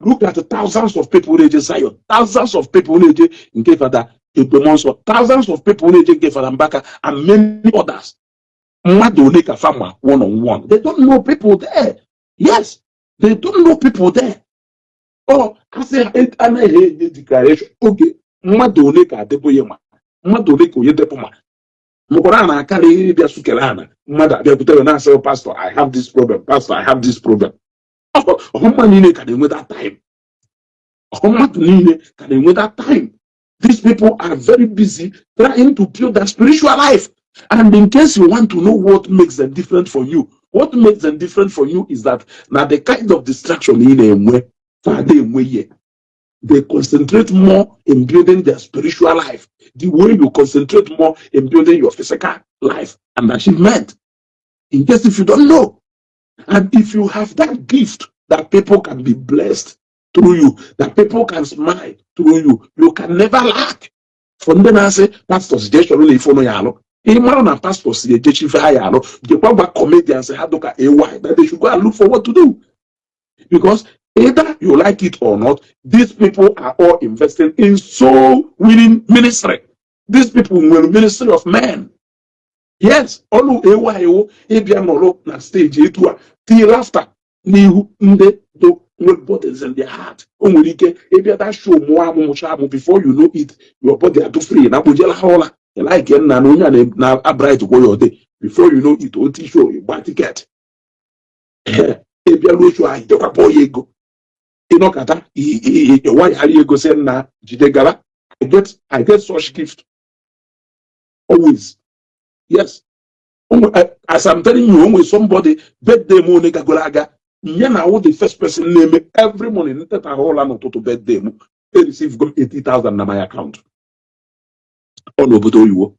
Look at the thousands of people na-eje Zion, thousands of people na-eje nke Fada Ekpemonso, thousands of people na-eje nke Fada Mbaka and many others. Mmadụ ole ka fama one on one? They don't know people there. Yes, they don't know people there. Ọ asị anaghị enye declaration oge mmadụ ole ka Adeboye ma, mmadụ ole ka Oyedepo ma mụkwara a na-akarị ịbịa sukere ana mmadụ abịakwutere na-asị, "Pastor, I have this problem. Pastor, I have this problem." Ọhụ mmadụ niile ka na-enwe that time. Ọhụ mmadụ niile ka na-enwe that time. These people are very busy trying to build their spiritual life. And in case you want to know what makes them different from you, what makes them different from you is that na the kind of distraction ị na-enwe, fada enwe ihe. They concentrate more in building their spiritual life the way you concentrate more in building your physical life and achievement. In case if you don't know, and if you have that gift that people can be blessed through you, that people can smile through you, you can never lack. For ndị na-asị pastors jee chọrọ na ife ụnụ ya alụ, ị mara na pastors si ejechi ife ha ya alụ, jekwa gwa comedians ha dụka AY that they should go and look for what to do, because either you like it or not, these people are all investing in soul winning ministry. These people nwere ministry of men. Yes, ọlụ AY wụ ịbịa nọrọ na stage etu a tinye laughter n'ihu ndị do nwere burdens in their heart. O nwere ike ịbịa that show, mụọ amụ, mụcha amụ, before you know it, your body adụ free na kpojela ha ụla like nna na onye a na bright gwo your day. Before you know it, oti show gba ticket, ịbịa ruo show ahụ, jekwa kpọọ ya ego, ịnọkọta ịwagharị ego sị nna jide gara. I get such gift always. Yes. As I'm telling you, onwe somebody birthday m one gagoro aga nye na awụ the first person na-eme every morning nteta ahụ ụla n'ụtụtụ birthday m, e receive go 80,000 na my account. Ọ n'obodo oyibo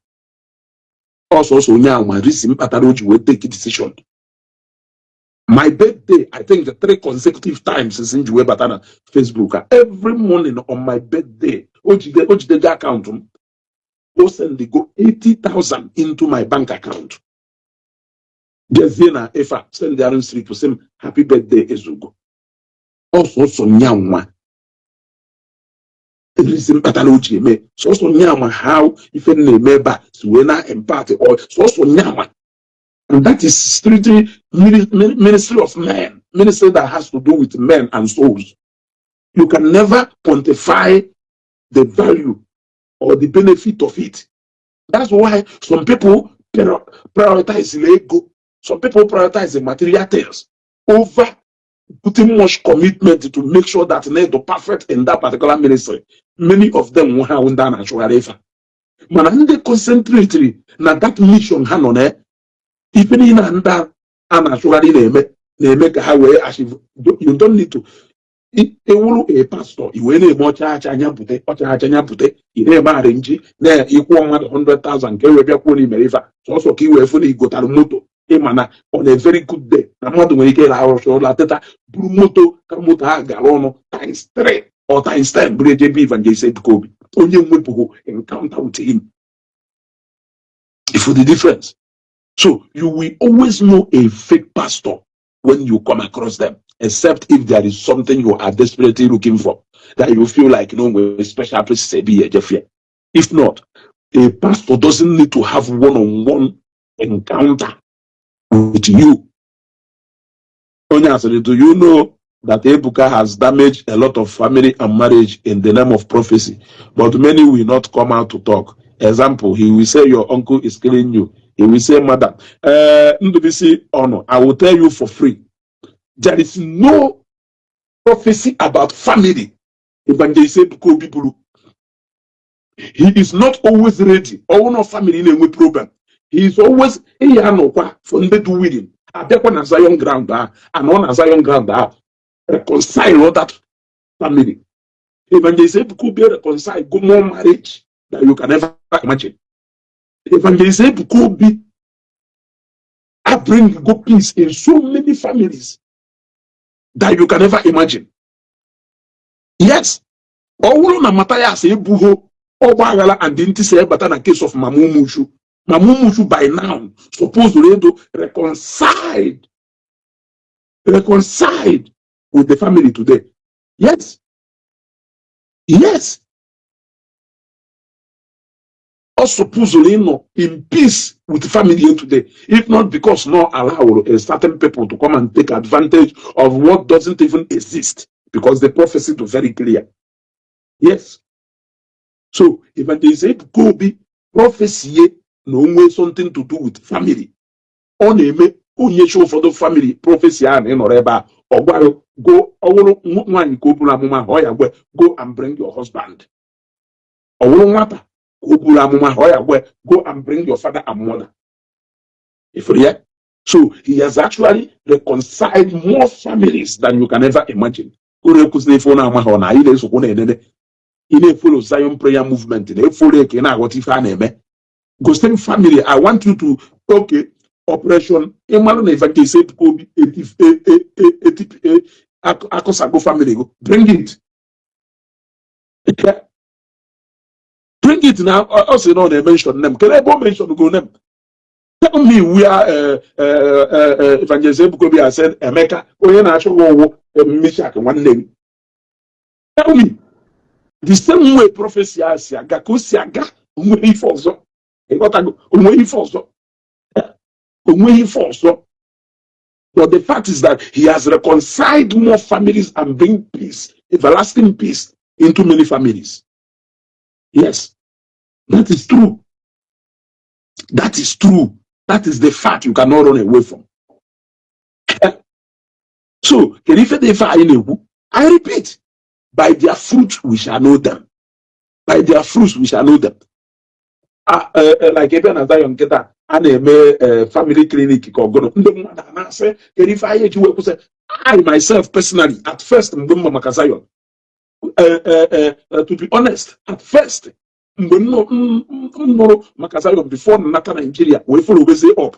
ọsọsọ onye ahụ ma risi mkpatara o ji wee take decision. My birthday, I think the three consecutive times since m ji wee bata na Facebook a, every morning on my birthday o jide o jidego account m. O send go 80,000 into my bank account. Bịazie na ife a, send arụ slip, sị m, "Happy birthday, Ezugo." Ọsọsọ nya nwa reason kpatara o ji eme, sọsọ nyanwa how ife m na-eme ebe a si wee na impact or sọsọ nyanwa. And that is strictly ministry of men, ministry that has to do with men and souls. You can never quantify the value or the benefit of it. That's why some people prioritize ego, some people prioritize the material things over putting much commitment to make sure that they're perfect in that particular ministry. Many of them nwe ha ndị a na-achụgharị ife a. Mana ndị concentrate na that mission ha nọ na ife niile a ndị a na-achụgharị na-eme ka ha wee achieve. You don't need to ewuru a pastor i wee na-eme ọcha acha anya bute, ọcha acha anya bute, ị na-eme arrange na ịkwụọ mmadụ 100,000 ka e wee bịakwuo na imere ife a, sọsọ ka i wee fụ na igotara moto. Ịma na on a very good day na mmadụ nwere ike ịrahụ ụra teta, buru moto ka moto ha gara ọnụ times 3 or times 10, bụrụ eje ebe Evangelist Ebuka Obi, onye nwepụghị encounter with him. If the difference. So you will always know a fake pastor when you come across them, except if there is something you are desperately looking for that you feel like no way special place be here. If not, a pastor doesn't need to have one-on-one encounter with you. Onye asịrị, "Do you know that Ebuka has damaged a lot of family and marriage in the name of prophecy, but many will not come out to talk? Example, he will say your uncle is killing you. He will say, 'Madam.'" Ndubisi Ono, I will tell you for free. There is no prophecy about family Evangelist Ebuka Obi buru. He is not always ready. Ọwụ na family na-enwe problem. He is always ihe anọkwa for ndị do willing. Abịakwa na Zion ground ahụ, anọ na Zion ground ahụ, reconcile all that family. Evangelist Ebuka Obi reconcile go more marriage than you can ever imagine. Evangelist Ebuka Obi I bring go peace in so many families that you can never imagine. Yes, ọ bụrụ na Matthias ebugo ọgba aghara and ntị ebata na case of Mama Umushu, Mama Umushu by now supposed to reconciled with the family today. Yes. Ọ supposed ịnọ in peace with the family here today, if not because not allow a certain people to come and take advantage of what doesn't even exist, because the prophecy is very clear. Yes. So Evangelist Ebuka Obi prophecy na onwe something to do with family. Ọ na-eme onyechi ụfọdụ family prophecy ahụ na ịnọrọ ebe a, ọ gwara go, ọwụrụ nwaanyị ka o buru amụma ahụ, ọ ya gwe, "Go and bring your husband." Ọ wụrụ nwata ka o buru amụma ahụ, ọ ya gwe, "Go and bring your father and mother." Ifuru ya? So he has actually reconciled more families than you can ever imagine. Uru ekwuzina ife ụnụ amaghị ọ na anyị na-esokwu na-enene. Ị na-efollow Zion Prayer Movement, na-efollow ka ị na-aghọta ife a na-eme. Gosi m family I want you to, okay, operation ịmalụ na Evangelist Ebuka Obi akụsago family go, bring it. Yeah. Bring it na ọ sị na ọ na-emention name. Kedu ebe o mention go name? Tell me where Evangelist Ebuka Obi has said Emeka onye na-achụ gị ụwụ Mishak nwanne gị. Tell me. The same way prophecy a si aga ka o si aga, onweghị ife ọzọ. Ịghọtago? Onweghị ife ọzọ, onweghị ife ọzọ. But the fact is that he has reconciled more families and bring peace, everlasting peace, into many families. Yes, that is true. That is true. That is the fact you cannot run away from. So kedu ife dị ife anyị na-ekwu? I repeat, by their fruit we shall know them. By their fruits we shall know them. Ah, like ebe na Zion nkịta a na-eme family clinic ka ọgụnụ ndị mmadụ a na-asị kedu ife anyị eji wee kwụsị. I myself personally, at first mgbe m ma maka Zion, to be honest, at first mgbe m nụrụ maka Zion before m nata Nigeria wee follow wezie up,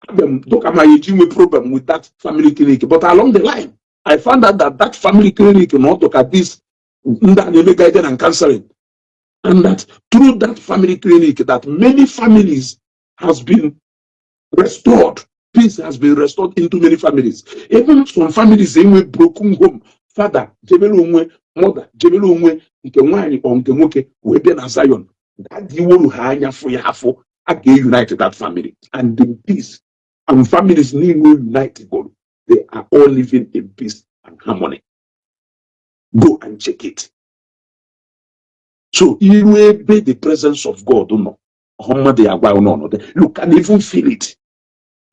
abịa m dụka ma eji nwe problem with that family clinic. But along the line I found out that that family clinic na ọdụ ka this ndị a na-eme guidance and counseling. And that through that family clinic, that many families has been restored. Peace has been restored into many families. Even some families enwe broken home. Father jebere onwe, mother jebere onwe, nke nwaanyị ọ nke nwoke wee bịa na Zion. That iwolu ha anya fụ ya afọ, a ga-unite that family and in peace. And families niile unite goro, they are all living in peace and harmony. Go and check it. So iru ebe the presence of God nọ, ọhụ mmadụ ya agwa n'ọnọdụ, you can even feel it.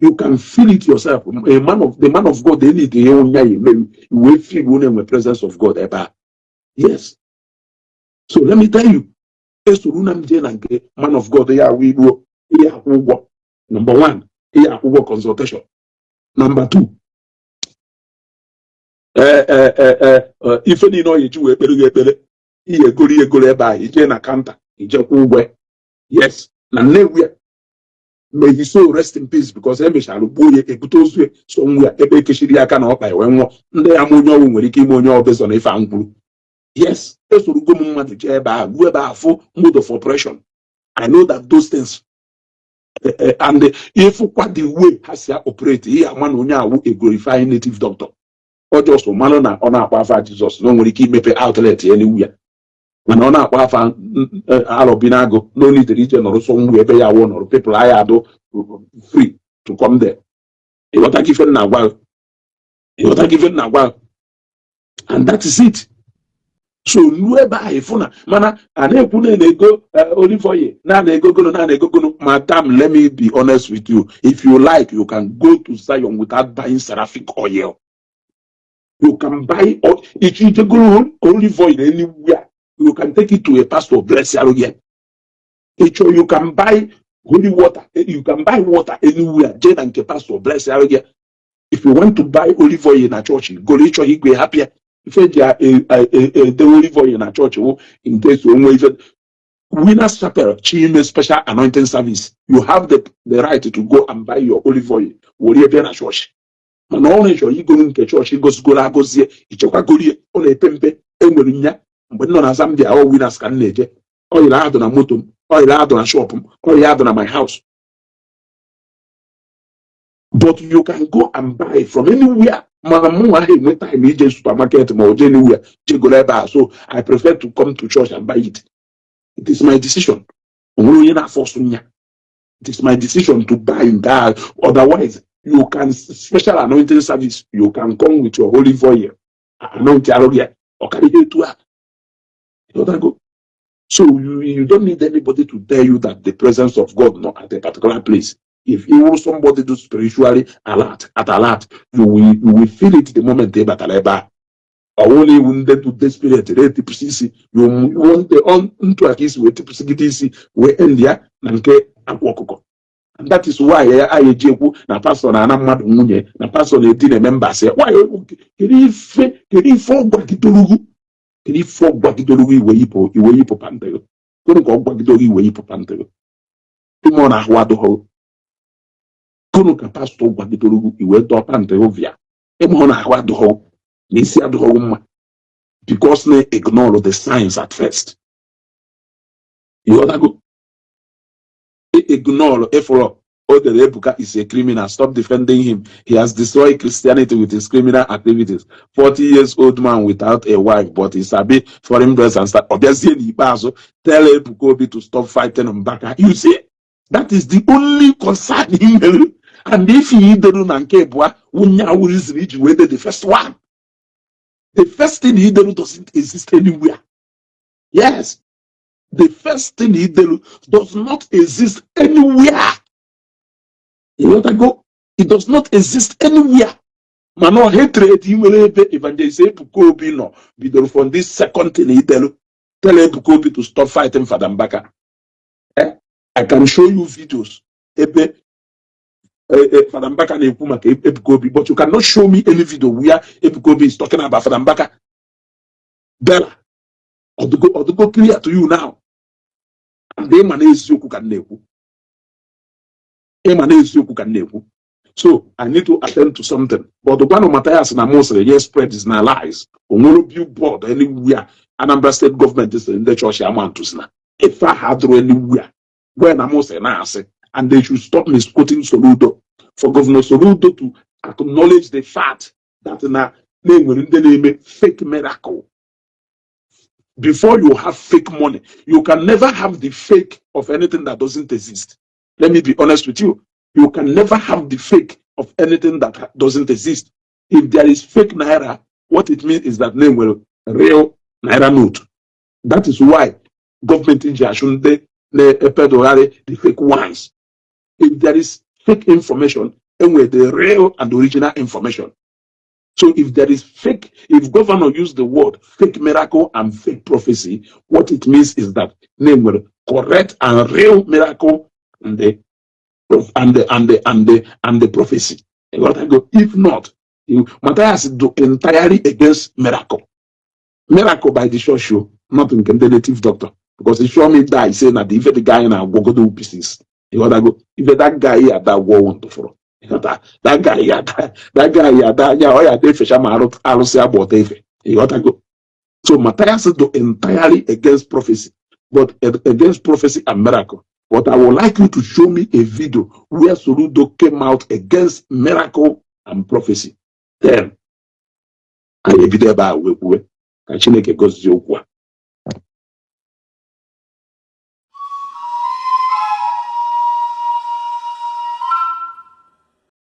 You can feel it yourself. A man of the man of God, they need ihe onye ya emewu wee feel onye nwe presence of God ebe a. Yes. So let me tell you, esoro na m jee na nke man of God ya awụ iruo ihe akwụ ụgwọ. Number one, ihe akwụ ụgwọ consultation. Number two, ee ee ee ee ife niile ọ ga-eji wee kpere gị ekpere, ihe egoro ihe egoro ebe ahụ, ijee na counter, ijekwa ụgwọ. Yes, na Nnewi ya. May his soul rest in peace, because e mechara gbuo ya, ebute ozu ya so nwa ya ebe ekechiri ya aka na ọkpa ya wee nwụọ. Ndị ya ma onye ọnwụ nwere ike ime onye ọ bezọ na ife a mkpụrụ. Yes, esorogo m mmadụ jee ebe ahụ, ruo ebe ahụ, fụ mode of operation. I know that those things and ịfụkwa the way ha si operate, ihe ama na onye awụ a glorifying native doctor. Ọ just malụ na ọ na-akpọ afa Jizọs na o nwere ike imepe outlet ya n'iwu ya, mana ọ na-akpọ afa alọbinagụ na onidere ije nọrọ sọ nwa ebe ya wụ nọrọ, people aya adụ free to come there. Ịghọta gị ife m na-agwa gị? Ịghọta gị ife m na-agwa gị? And that is it. So ruo ebe ahụ, ịfụ na mana a na-ekwu na na-ego olive oil na na-egogolo na na-egogolo. Madam, let me be honest with you. If you like, you can go to Zion without buying seraphic oil. You can buy if you go olive oil anywhere, you can take it to a pastor, bless you again. Ịchọ, you can buy holy water, you can buy water anywhere, jee na nke pastor, bless you again. If you want to buy olive oil na chọọchị, goro. Ịchọ igwe hapịa ife eji edewe olive oil na chọọchị wụ in case onwe ife Winners Chapel chime special anointing service, you have the right to go and buy your olive oil were bịa na chọọchị. Mana ọ chọrọ igoro nke chọọchị gozigoro agọzie, ichekwagorie. Ọ na-epe mpe. Enwere nya mgbe m nọ na Zambia, ọ Winners ka m na-eje. Oil adụ na moto m, oil adụ na shop m, oil adụ na my house. But you can go and buy from anywhere. Mana mụ nwa ahụ enwe time ije supermarket ma ọ jee anywhere jegoro ebe a, so I prefer to come to church and buy it. It is my decision. O nwere onye na-afọsụ nya. It is my decision to buy nke ahụ. Otherwise, you can, special anointing service, you can come with your holy oil, anoint arụ gị, ọ karịa etu a. Ịghọtago? So you don't need anybody to tell you that the presence of God not at a particular place. If you want somebody to spiritually alert at alert, you will feel it the moment ị batara ebe a. Ọ bụrụ na iwu ndị dị desperate na-etipụsị isi, you want the on ntụ aka isi wee tipụsịgide isi wee end ya na nke akwa ọkụkọ. And that is why ya anyị eji ekwu na pastor na-ana mmadụ nwunye, na pastor na-edina members ya. Why? Kedu ife ọ gwagidoro? Kedu ife ọ gwagidoro iwe yipụ pant gị? Kedu ka ọ gwagidoro iwe yipụ pant gị? Ime ọ na-ahụ adụghị. Kedu ka pastor gwagidoro iwe dọọ pant gị vịa? Ime ọ na-ahụ adụghị na isi adụghị mma, because na ignore the signs at first. Ịghọtago? Ignore ịfụrụ o dere, "Ebuka is a criminal. Stop defending him. He has destroyed Christianity with his criminal activities. 40 years old man without a wife, but he sabi foreign dress and style." Ọ bịazie n'ikpeazụ, "Tell Ebuka Obi to stop fighting Mbaka." You see, that is the only concern he nwere. And if he ideru na nke abụọ wunye awụriziri iji wee de the first one, the first thing he ideru doesn't exist anywhere. Yes, the first thing he ideru does not exist anywhere. Ịghọtago? It does not exist anywhere. Mana ọ hatred ị nwere ebe Evangelist Ebuka Obi nọ bidoro from this second thing idelu, "Tell Ebuka Obi to stop fighting Fada Mbaka." Eh? I can show you videos ebe Fada Mbaka na-ekwu maka Ebuka Obi, but you cannot show me any video where Ebuka Obi is talking about Fada Mbaka. Bella, ọdụgo clear to you now? And ịma na eziokwu ka m na-ekwu. Ịma na eziokwu ka m na-ekwu. So I need to attend to something, but gwanụ Matthias na mụ sịrị yes, spread is na lies. O nwere billboard anywhere Anambra State government sịrị ndị chọọchị ama ntụsina. Ife ahụ adụrụ anywhere where na mụ sị na-asị, and they should stop misquoting Soludo. For Governor Soludo to acknowledge the fact that na na-enwere ndị na-eme fake miracle. Before you have fake money, you can never have the fake of anything that doesn't exist. Let me be honest with you. You can never have the fake of anything that doesn't exist. If there is fake naira, what it means is that na-enwere real naira note. That is why government ji achụ ndị na-epedogharị the fake ones. If there is fake information, enwere the real and original information. So if there is fake, if governor use the word fake miracle and fake prophecy, what it means is that na-enwere correct and real miracle and the prophecy. You got to go. If not, you, Matthias do entirely against miracle. Miracle by the church show, not in the native doctor. Because he show me die, say that if the guy na go do pieces. You got to go. If that guy here that go want to follow. You got that that guy here that guy here that yeah, oh yeah, they fish am arụsị agba ọta efe. You got to go. So Matthias do entirely against prophecy, but against prophecy and miracle. But I would like you to show me a video where Soludo came out against miracle and prophecy. Then, anyị ebido ebe a wee kwuwe ka Chineke gozie okwu a.